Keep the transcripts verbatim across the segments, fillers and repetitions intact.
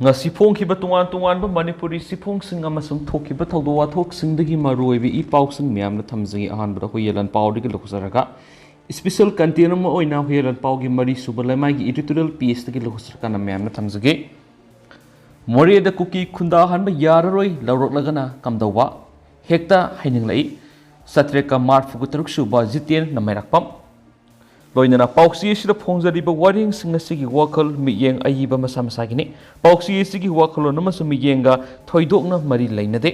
ꯉꯁꯤ ꯐꯣꯡꯈꯤꯕ ꯇꯣꯉꯥꯟ ꯇꯣꯉꯥꯟꯕ ꯃꯅꯤꯄꯨꯔꯤ ꯆꯦꯐꯣꯡꯁꯤꯡ ꯑꯃꯁꯨꯡ ꯊꯣꯛꯈꯤꯕ ꯊꯧꯗꯣꯛ ꯋꯥꯊꯣꯛꯁꯤꯡꯗꯒꯤ ꯃꯔꯨꯑꯣꯏꯕ ꯏ ꯄꯥꯎꯁꯤꯡ ꯃꯌꯥꯝꯅ ꯊꯝꯖꯒꯦ꯫ ꯑꯍꯥꯟꯕꯗ ꯑꯩꯈꯣꯏ ꯌꯦꯂꯟ ꯄꯥꯎꯗꯒꯤ ꯂꯧꯖꯔꯒ, special content ꯑꯃ ꯑꯣꯏꯅ ꯑꯩꯈꯣꯏ ꯌꯦꯂꯟ ꯄꯥꯎꯒꯤ ꯃꯔꯤꯁꯨꯕ ꯂꯩꯃꯥꯏꯒꯤ editorial pageꯇꯒꯤ ꯂꯧꯖꯔꯀꯥꯟꯗ ꯃꯌꯥꯝꯅ ꯊꯝꯖꯒꯦ꯫ ꯃꯣꯔꯦꯗ ꯀꯨꯀꯤ ꯈꯨꯟꯗꯥꯍꯟꯕ ꯌꯥꯔꯔꯣꯏ, ꯂꯧꯔꯛꯂꯒꯅ ꯀꯝꯗꯧꯕ? ꯍꯦꯛꯇ ꯍꯥꯏꯅꯤꯡꯂꯛꯏ꯫ ꯆꯥꯇ꯭ꯔꯦꯠꯀ ꯃꯔꯐꯨꯒ ꯇꯔꯨꯛ ꯁꯨꯕ ꯖꯤꯇꯦꯟ ꯅꯃꯩꯔꯥꯛꯄꯝ꯫ ꯂꯣꯏꯅꯅ ꯄꯥꯎꯆꯦ ꯑꯁꯤꯗ ꯐꯣꯡꯖꯔꯤꯕ ꯋꯥꯔꯦꯡꯁꯤꯡ ꯑꯁꯤꯒꯤ ꯋꯥꯈꯜ ꯃꯤꯠꯌꯦꯡ ꯑꯏꯕ ꯃꯁꯥ ꯃꯁꯥꯒꯤꯅꯤ꯫ ꯄꯥꯎꯆꯦ ꯑꯁꯤꯒꯤ ꯋꯥꯈꯜꯂꯣꯟ ꯑꯃꯁꯨꯡ ꯃꯤꯠꯌꯦꯡꯒ ꯊꯣꯏꯗꯣꯛꯅ ꯃꯔꯤ ꯂꯩꯅꯗꯦ꯫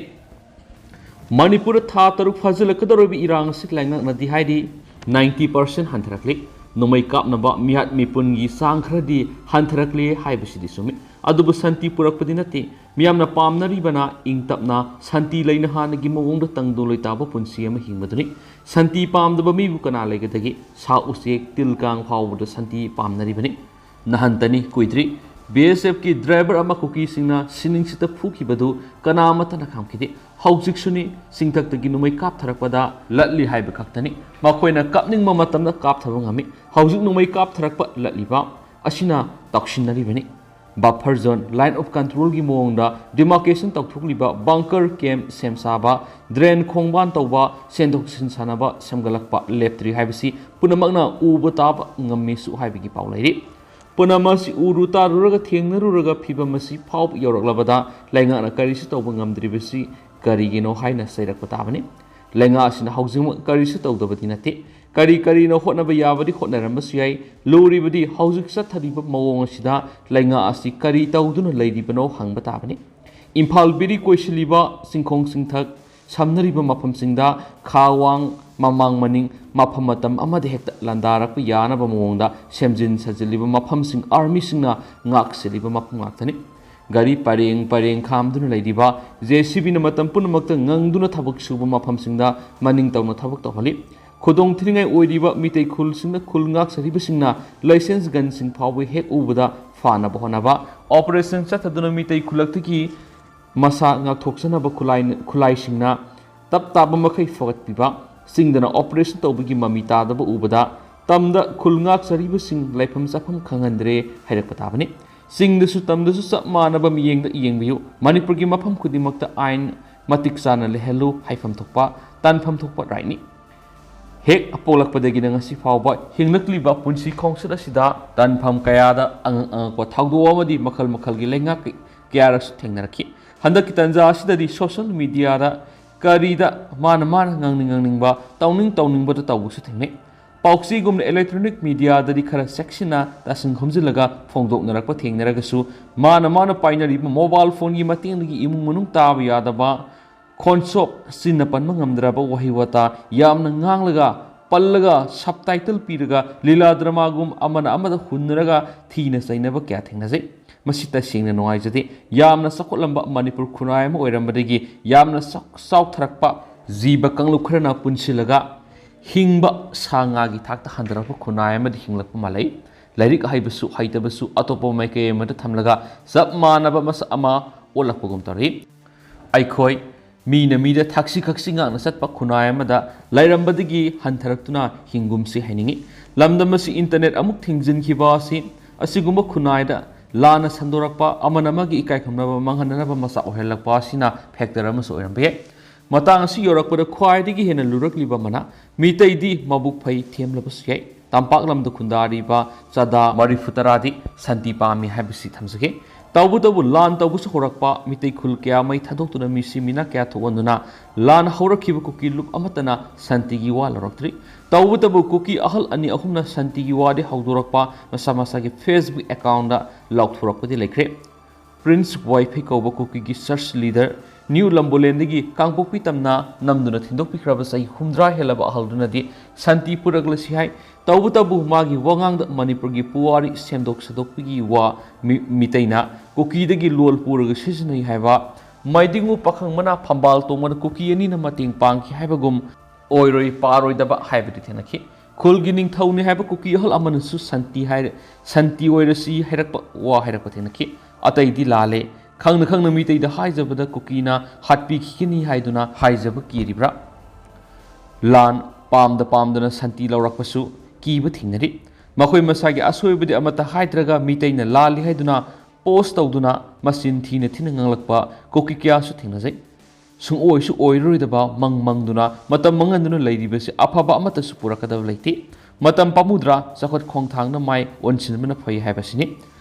ꯃꯅꯤꯄꯨꯔꯗ ꯊꯥ ꯇꯔꯨꯛ ꯐꯥꯖꯤꯜꯂꯛꯀꯗꯧꯔꯤꯕ ꯏꯔꯥꯡ ꯑꯁꯤ ꯂꯩꯉꯥꯛꯅꯗꯤ ꯍꯥꯏꯔꯤ, ninety percent ꯍꯟꯊꯔꯛꯂꯤ꯫ ꯅꯣꯡꯃꯩ ꯀꯥꯞꯅꯕ ꯃꯤꯍꯥꯠ ꯃꯤꯄꯨꯟꯒꯤ ꯆꯥꯡ ꯈꯔꯗꯤ ꯍꯟꯊꯔꯛꯂꯤ ꯍꯥꯏꯕꯁꯤꯗꯤ ꯆꯨꯝꯃꯤ, ꯑꯗꯨꯕꯨ ꯁꯥꯟꯇꯤ ꯄꯨꯔꯛꯄꯗꯤ ꯅꯠꯇꯦ꯫ ꯃꯤꯌꯥꯝꯅ ꯄꯥꯝꯅꯔꯤꯕꯅ ꯏꯪ ꯇꯞꯅ ꯁꯥꯟꯇꯤ ꯂꯩꯅ ꯍꯥꯟꯅꯒꯤ ꯃꯑꯣꯡꯗ ꯇꯪꯗꯨ ꯂꯩꯇꯥꯕ ꯄꯨꯟꯁꯤ ꯑꯃ ꯍꯤꯡꯕꯗꯨꯅꯤ꯫ ꯁꯥꯟꯇꯤ ꯄꯥꯝꯗꯕ ꯃꯤꯕꯨ ꯀꯅꯥ ꯂꯩꯒꯗꯒꯦ? ꯁꯥ ꯎꯆꯦꯛ, ꯇꯤꯜ ꯀꯥꯡ ꯐꯥꯎꯕꯗ ꯁꯥꯟꯇꯤ ꯄꯥꯝꯅꯔꯤꯕꯅꯤ꯫ ꯅꯍꯥꯟꯇꯅꯤ ꯀꯨꯏꯗ꯭ꯔꯤ, B S Fꯀꯤ driver ꯑꯃ ꯀꯨꯀꯤꯁꯤꯡꯅ ꯁꯤꯅꯤꯡꯁꯤꯠꯇ ꯐꯨꯈꯤꯕꯗꯨ ꯀꯅꯥ ꯑꯃꯠꯇꯅ ꯈꯪꯈꯤꯗꯦ꯫ ꯍꯧꯖꯤꯛꯁꯨꯅꯤ, ꯆꯤꯡꯊꯛꯇꯒꯤ ꯅꯣꯡꯃꯩ ꯀꯥꯞꯊꯔꯛꯄꯗ ꯂꯠꯂꯤ ꯍꯥꯏꯕ ꯈꯛꯇꯅꯤ꯫ ꯃꯈꯣꯏꯅ ꯀꯥꯞꯅꯤꯡꯕ ꯃꯇꯝꯗ ꯀꯥꯞꯊꯕ ꯉꯝꯃꯤ꯫ ꯍꯧꯖꯤꯛ ꯅꯣꯡꯃꯩ ꯀꯥꯞꯊꯔꯛꯄ ꯂꯠꯂꯤꯕ ꯑꯁꯤꯅ ꯇꯥꯎꯁꯤꯟꯅꯔꯤꯕꯅꯤ꯫ Buffer zone, line of controlꯒꯤ ꯃꯑꯣꯡꯗ demarcation ꯇꯧꯊꯣꯛꯂꯤꯕ, bunker camp ꯁꯦꯝ ꯁꯥꯕ, drain ꯈꯣꯡꯕꯥꯟ ꯇꯧꯕ, ꯁꯦꯟꯊꯣꯛ ꯁꯤꯟ ꯁꯥꯟꯅꯕ ꯁꯦꯝꯒꯠꯂꯛꯄ ꯂꯦꯞꯇ꯭ꯔꯤ ꯍꯥꯏꯕꯁꯤ ꯄꯨꯝꯅꯃꯛꯅ ꯎꯕ ꯇꯥꯕ ꯉꯝꯃꯤꯁꯨ ꯍꯥꯏꯕꯒꯤ ꯄꯥꯎ ꯂꯩꯔꯤ꯫ ꯄꯨꯝꯅꯃꯛ ꯑꯁꯤ ꯎꯔꯨ ꯇꯥꯔꯨꯔꯒ ꯊꯦꯡꯅꯔꯨꯔꯒ ꯐꯤꯕꯝ ꯑꯁꯤ ꯐꯥꯎꯕ ꯌꯧꯔꯛꯂꯕꯗ ꯂꯩꯉꯥꯛꯅ ꯀꯔꯤꯁꯨ ꯇꯧꯕ ꯉꯝꯗ꯭ꯔꯤꯕꯁꯤ ꯀꯔꯤꯒꯤꯅꯣ ꯍꯥꯏꯅ ꯆꯩꯔꯛꯄ ꯇꯥꯕꯅꯤ꯫ ꯂꯩꯉꯥꯛ ꯑꯁꯤꯅ ꯍꯧꯖꯤꯛꯃꯛ ꯀꯔꯤꯁꯨ ꯇꯧꯗꯕꯗꯤ ꯅꯠꯇꯦ꯫ ꯀꯔꯤ ꯀꯔꯤꯅꯣ ꯍꯣꯠꯅꯕ ꯌꯥꯕꯗꯤ ꯍꯣꯠꯅꯔꯝꯕꯁꯨ ꯌꯥꯏ꯫ ꯂꯨꯔꯤꯕꯗꯤ ꯍꯧꯖꯤꯛ ꯆꯠꯊꯔꯤꯕ ꯃꯑꯣꯡ ꯑꯁꯤꯗ ꯂꯩꯉꯥꯛ ꯑꯁꯤ ꯀꯔꯤ ꯇꯧꯗꯨꯅ ꯂꯩꯔꯤꯕꯅꯣ ꯍꯪꯕ ꯇꯥꯕꯅꯤ꯫ ꯏꯝꯐꯥꯜ ꯕꯦꯂꯤ ꯀꯣꯏꯁꯤꯜꯂꯤꯕ ꯆꯤꯡꯈꯣꯡ ꯆꯤꯡꯊꯛ ꯁꯝꯅꯔꯤꯕ ꯃꯐꯝꯁꯤꯡꯗ ꯈꯥ ꯋꯥꯡ, ꯃꯃꯥꯡ ꯃꯅꯤꯡ, ꯃꯐꯝ ꯃꯇꯝ ꯑꯃꯗ ꯍꯦꯛꯇ ꯂꯥꯟꯗꯥꯔꯛꯄ ꯌꯥꯅꯕ ꯃꯑꯣꯡꯗ ꯁꯦꯝꯖꯤꯟ ꯁꯥꯖꯤꯜꯂꯤꯕ ꯃꯐꯝꯁꯤꯡ ꯑꯥꯔꯃꯤꯁꯤꯡꯅ ꯉꯥꯛ ꯁꯦꯜꯂꯤꯕ ꯃꯐꯝ ꯉꯥꯛꯇꯅꯤ꯫ ꯒꯥꯔꯤ ꯄꯔꯦꯡ ꯄꯔꯦꯡ ꯈꯥꯝꯗꯨꯅ ꯂꯩꯔꯤꯕ, JCBꯅ ꯃꯇꯝ ꯄꯨꯝꯅꯃꯛꯇ ꯉꯪꯗꯨꯅ ꯊꯕꯛ ꯁꯨꯕ ꯃꯐꯝꯁꯤꯡꯗ ꯃꯅꯤꯡ ꯇꯧꯅ ꯊꯕꯛ ꯇꯧꯍꯜꯂꯤ꯫ ꯈꯨꯗꯣꯡ ꯊꯤꯅꯤꯡꯉꯥꯏ ꯑꯣꯏꯔꯤꯕ ꯃꯤꯇꯩ ꯈꯨꯜꯁꯤꯡꯗ ꯈꯨꯜ ꯉꯥꯛꯆꯔꯤꯕꯁꯤꯡꯅ license gunꯁꯤꯡ ꯐꯥꯎꯕ ꯍꯦꯛ ꯎꯕꯗ ꯐꯥꯅꯕ ꯍꯣꯠꯅꯕ, operation ꯆꯠꯊꯗꯨꯅ ꯃꯤꯇꯩ ꯈꯨꯜꯂꯛꯇꯒꯤ ꯃꯁꯥ ꯉꯥꯛꯊꯣꯛꯆꯅꯕ ꯈꯨꯠꯂꯥꯏ-, ꯈꯨꯠꯂꯥꯏꯁꯤꯡꯅ ꯇꯞ ꯇꯥꯕ ꯃꯈꯩ ꯐꯒꯠꯄꯤꯕ, ꯆꯤꯡꯗꯅ operation ꯇꯧꯕꯒꯤ ꯃꯃꯤ ꯇꯥꯗꯕ ꯎꯕꯗ ꯇꯝꯗ ꯈꯨꯜ ꯉꯥꯛꯆꯔꯤꯕꯁꯤꯡ ꯂꯩꯐꯝ ꯆꯥꯐꯝ ꯈꯪꯍꯟꯗ꯭ꯔꯦ ꯍꯥꯏꯔꯛꯄ ꯇꯥꯕꯅꯤ꯫ ꯆꯤꯡꯗꯁꯨ ꯇꯝꯗꯁꯨ ꯆꯞ ꯃꯥꯟꯅꯕ ꯃꯤꯠꯌꯦꯡꯗ ꯌꯦꯡꯕꯤꯌꯨ꯫ ꯃꯅꯤꯄꯨꯔꯒꯤ ꯃꯐꯝ ꯈꯨꯗꯤꯡꯃꯛꯇ ꯑꯥꯏꯟ ꯃꯇꯤꯛ ꯆꯥꯅ ꯂꯩꯍꯜꯂꯨ, ꯍꯥꯏꯐꯝ ꯊꯣꯛꯄ, ꯇꯥꯟꯐꯝ ꯊꯣꯛꯄ right ꯅꯤ꯫ ꯍꯦꯛ ꯄꯣꯛꯂꯛꯄꯗꯒꯤꯅ ꯉꯁꯤ ꯐꯥꯎꯕ ꯍꯤꯡꯂꯛꯂꯤꯕ ꯄꯨꯟꯁꯤ ꯈꯣꯡꯆꯠ ꯑꯁꯤꯗ ꯇꯥꯟꯐꯝ ꯀꯌꯥꯗ ꯑꯉꯛ ꯑꯉꯛꯄ ꯊꯧꯗꯣꯛ ꯑꯃꯗꯤ ꯃꯈꯜ ꯃꯈꯜꯒꯤ ꯂꯩꯉꯥꯛ ꯀꯌꯥꯔꯛꯁꯨ ꯊꯦꯡꯅꯔꯛꯈꯤ꯫ ꯍꯟꯗꯛꯀꯤ ꯇꯥꯟꯖꯥ ꯑꯁꯤꯗꯗꯤ social media ꯗ ꯀꯔꯤꯗ ꯃꯥꯅ ꯃꯥꯅ ꯉꯥꯡꯅꯤꯡ ꯉꯥꯡꯅꯤꯡꯕ, ꯇꯧꯅꯤꯡ ꯇꯧꯅꯤꯡꯕꯗ ꯇꯧꯕꯁꯨ ꯊꯦꯡꯅꯩ꯫ ꯄꯥꯎꯆꯦꯒꯨꯝꯅ electronic media ꯗꯗꯤ ꯈꯔ ꯆꯦꯛꯁꯤꯟꯅ ꯇꯥꯁꯤꯟ ꯈꯣꯝꯖꯤꯜꯂꯒ ꯐꯣꯡꯗꯣꯛꯅꯔꯛꯄ ꯊꯦꯡꯅꯔꯒꯁꯨ, ꯃꯥꯅ ꯃꯥꯅ ꯄꯥꯏꯅꯔꯤꯕ mobile phone ꯒꯤ ꯃꯇꯦꯡꯗꯒꯤ ꯏꯃꯨꯡ ꯃꯅꯨꯡ ꯇꯥꯕ ꯌꯥꯗꯕ, ꯈꯣꯟꯁꯣꯞ ꯆꯤꯟꯅ ꯄꯟꯕ ꯉꯝꯗ꯭ꯔꯕ ꯋꯥꯍꯩ ꯋꯥꯇꯥ ꯌꯥꯝꯅ ꯉꯥꯡꯂꯒ, ꯄꯜꯂꯒ, subtitle ꯄꯤꯔꯒ, ꯂꯤꯂꯥ drama ꯒꯨꯝ ꯑꯃꯅ ꯑꯃꯗ ꯍꯨꯟꯅꯔꯒ ꯊꯤꯅ ꯆꯩꯅꯕ ꯀꯌꯥ ꯊꯦꯡꯅꯖꯩ꯫ ꯃꯁꯤ ꯇꯁꯦꯡꯅ ꯅꯨꯡꯉꯥꯏꯖꯗꯦ꯫ ꯌꯥꯝꯅ ꯆꯥꯎꯈꯠꯂꯝꯕ ꯃꯅꯤꯄꯨꯔ ꯈꯨꯟꯅꯥꯏ ꯑꯃ ꯑꯣꯏꯔꯝꯕꯗꯒꯤ ꯌꯥꯝꯅ ꯆꯥꯎ-, ꯆꯥꯎꯊꯔꯛꯄ ꯖꯤꯕ ꯀꯥꯡꯂꯨꯞ ꯈꯔꯅ ꯄꯨꯟꯁꯤꯜꯂꯒ ꯍꯤꯡꯕ ꯁꯥ ꯉꯥꯒꯤ ꯊꯥꯛꯇ ꯍꯟꯊꯔꯛꯄ ꯈꯨꯟꯅꯥꯏ ꯑꯃꯗ ꯍꯤꯡꯂꯛꯄ ꯃꯥꯜꯂꯤ꯫ ꯂꯥꯏꯔꯤꯛ ꯍꯩꯕꯁꯨ ꯍꯩꯇꯕꯁꯨ ꯑꯇꯣꯞꯄ ꯃꯥꯏꯀꯩ ꯑꯃꯗ ꯊꯝꯂꯒ ꯆꯞ ꯃꯥꯟꯅꯕ ꯃꯁꯛ ꯑꯃ ꯑꯣꯜꯂꯛꯄꯒꯨꯝ ꯇꯧꯔꯤ꯫ ꯑꯩꯈꯣꯏ ꯃꯤꯅ ꯃꯤꯗ ꯊꯛꯁꯤ ꯈꯛꯁꯤ ꯉꯥꯛꯅ ꯆꯠꯄ ꯈꯨꯟꯅꯥꯏ ꯑꯃꯗ ꯂꯩꯔꯝꯕꯗꯒꯤ ꯍꯟꯊꯔꯛꯇꯨꯅ ꯍꯤꯡꯒꯨꯝꯁꯤ ꯍꯥꯏꯅꯤꯡꯏ꯫ ꯂꯝꯗꯝ ꯑꯁꯤ internet ꯑꯃꯨꯛ ꯊꯤꯡꯖꯤꯟꯈꯤꯕ ꯑꯁꯤ ꯑꯁꯤꯒꯨꯝꯕ ꯈꯨꯟꯅꯥꯏꯗ ꯂꯥꯟꯅ ꯁꯟꯗꯣꯔꯛꯄ, ꯑꯃꯅ ꯑꯃꯒꯤ ꯏꯀꯥꯏ ꯈꯨꯝꯅꯕ ꯃꯥꯡꯍꯟꯅꯅꯕ ꯃꯆꯥꯛ ꯑꯣꯏꯍꯜꯂꯛꯄ ꯑꯁꯤꯅ factor ꯑꯃꯁꯨ ꯑꯣꯏꯔꯝꯕ ꯌꯥꯏ꯫ ꯃꯇꯥꯡ ꯑꯁꯤ ꯌꯧꯔꯛꯄꯗ ꯈ꯭ꯋꯥꯏꯗꯒꯤ ꯍꯦꯟꯅ ꯂꯨꯔꯛꯂꯤꯕ ꯑꯃꯅ ꯃꯤꯇꯩꯗꯤ ꯃꯕꯨꯛ ꯐꯩ, ꯊꯦꯝꯂꯕꯁꯨ ꯌꯥꯏ꯫ ꯇꯝꯄꯥꯛ ꯂꯝꯗ ꯈꯨꯟꯗꯥꯔꯤꯕ ꯆꯥꯗꯥ ꯃꯔꯤꯐꯨ ꯇꯔꯥꯗꯤ ꯁꯥꯟꯇꯤ ꯄꯥꯝꯃꯤ ꯍꯥꯏꯕꯁꯤ ꯊꯝꯖꯒꯦ꯫ ꯇꯧꯕꯇꯕꯨ ꯂꯥꯟ ꯇꯧꯕꯁꯨ ꯍꯧꯔꯛꯄ, ꯃꯤꯇꯩ ꯈꯨꯜ ꯀꯌꯥ ꯃꯩ ꯊꯥꯗꯣꯛꯇꯨꯅ ꯃꯤꯁꯤ ꯃꯤꯅꯥ ꯀꯌꯥ ꯊꯣꯛꯍꯟꯗꯨꯅ ꯂꯥꯟ ꯍꯧꯔꯛꯈꯤꯕ ꯀꯨꯀꯤ ꯂꯨꯞ ꯑꯃꯠꯇꯅ ꯁꯥꯟꯇꯤꯒꯤ ꯋꯥ ꯂꯧꯔꯛꯇ꯭ꯔꯤ꯫ ꯇꯧꯕꯇꯕꯨ ꯀꯨꯀꯤ ꯑꯍꯜ ꯑꯅꯤ ꯑꯍꯨꯝꯅ ꯁꯥꯟꯇꯤꯒꯤ ꯋꯥꯗꯤ ꯍꯧꯗꯣꯔꯛꯄ ꯃꯁꯥ ꯃꯁꯥꯒꯤ Facebook account ꯗ ꯂꯥꯎꯊꯣꯔꯛꯄꯗꯤ ꯂꯩꯈ꯭ꯔꯦ꯫ ꯄ꯭ꯔꯤꯟꯁ ꯋꯥꯏꯐꯩ ꯀꯧꯕ ꯀꯨꯀꯤꯒꯤ church leader, ꯅ꯭ꯌꯨ ꯂꯝꯕꯣꯂꯦꯟꯗꯒꯤ ꯀꯥꯡꯄꯣꯛꯄꯤ ꯇꯝꯅ ꯅꯝꯗꯨꯅ ꯊꯤꯟꯗꯣꯛꯄꯤꯈ꯭ꯔꯕ ꯆꯍꯤ ꯍꯨꯝꯗ꯭ꯔꯥ ꯍꯦꯜꯂꯕ ꯑꯍꯜꯗꯨꯅꯗꯤ ꯁꯥꯟꯇꯤ ꯄꯨꯔꯛꯂꯁꯤ ꯍꯥꯏ꯫ ꯇꯧꯕꯇꯕꯨ ꯃꯥꯒꯤ ꯋꯥꯉꯥꯡꯗ ꯃꯅꯤꯄꯨꯔꯒꯤ ꯄꯨꯋꯥꯔꯤ ꯁꯦꯝꯗꯣꯛ ꯁꯥꯗꯣꯛꯄꯒꯤ ꯋꯥ ꯃꯤ-, ꯃꯤꯇꯩꯅ ꯀꯨꯀꯤꯗꯒꯤ ꯂꯣꯜ ꯄꯨꯔꯒ ꯁꯤꯖꯤꯟꯅꯩ ꯍꯥꯏꯕ, ꯃꯥꯏꯗꯤꯡꯉꯨ ꯄꯥꯈꯪ ꯃꯅꯥ ꯐꯝꯕꯥꯜ ꯇꯣꯡꯕꯗ ꯀꯨꯀꯤ ꯑꯅꯤꯅ ꯃꯇꯦꯡ ꯄꯥꯡꯈꯤ ꯍꯥꯏꯕꯒꯨꯝ ꯑꯣꯏꯔꯣꯏ ꯄꯥꯔꯣꯏꯗꯕ ꯍꯥꯏꯕꯗꯨ ꯊꯦꯡꯅꯈꯤ꯫ ꯈꯨꯜꯒꯤ ꯅꯤꯡꯊꯧꯅꯤ ꯍꯥꯏꯕ ꯀꯨꯀꯤ ꯑꯍꯜ ꯑꯃꯅꯁꯨ ꯁꯥꯟꯇꯤ ꯍꯥꯏꯔ-, ꯁꯥꯟꯇꯤ ꯑꯣꯏꯔꯁꯤ ꯍꯥꯏꯔꯛꯄ ꯋꯥ ꯍꯥꯏꯔꯛꯄ ꯊꯦꯡꯅꯈꯤ꯫ ꯑꯇꯩꯗꯤ ꯂꯥꯜꯂꯦ꯫ ꯈꯪꯅ ꯈꯪꯅ ꯃꯤꯇꯩꯗ ꯍꯥꯏꯖꯕꯗ ꯀꯨꯀꯤꯅ ꯍꯥꯠꯄꯤꯈꯤꯒꯅꯤ ꯍꯥꯏꯗꯨꯅ ꯍꯥꯏꯖꯕ ꯀꯤꯔꯤꯕ꯭ꯔꯥ? ꯂꯥꯟ ꯄꯥꯝꯗ ꯄꯥꯝꯗꯅ ꯁꯥꯟꯇꯤ ꯂꯧꯔꯛꯄꯁꯨ ꯀꯤꯕ ꯊꯦꯡꯅꯔꯤ꯫ ꯃꯈꯣꯏ ꯃꯁꯥꯒꯤ ꯑꯁꯣꯏꯕꯗꯤ ꯑꯃꯠꯇ ꯍꯥꯏꯗ꯭ꯔꯒ ꯃꯤꯇꯩꯅ ꯂꯥꯜꯂꯤ ꯍꯥꯏꯗꯨꯅ ꯄꯣꯁ ꯇꯧꯗꯨꯅ ꯃꯆꯤꯟ ꯊꯤꯅ ꯊꯤꯅ ꯉꯥꯡꯂꯛꯄ ꯀꯨꯀꯤ ꯀꯌꯥꯁꯨ ꯊꯦꯡꯅꯖꯩ꯫ ꯁꯨꯡꯑꯣꯏꯁꯨ ꯑꯣꯏꯔꯔꯣꯏꯗꯕ ꯃꯪ ꯃꯪꯗꯨꯅ ꯃꯇꯝ ꯃꯥꯡꯍꯟꯗꯨꯅ ꯂꯩꯔꯤꯕꯁꯤ ꯑꯐꯕ ꯑꯃꯠꯇꯁꯨ ꯄꯨꯔꯛꯀꯗꯕ ꯂꯩꯇꯦ꯫ ꯃꯇꯝ ꯄꯥꯝꯃꯨꯗ꯭ꯔꯥ? ꯆꯥꯎꯈꯠ ꯈꯣꯡꯊꯥꯡꯗ ꯃꯥꯏ ꯑꯣꯟꯁꯤꯟꯕꯅ ꯐꯩ ꯍꯥꯏꯕꯁꯤꯅꯤ꯫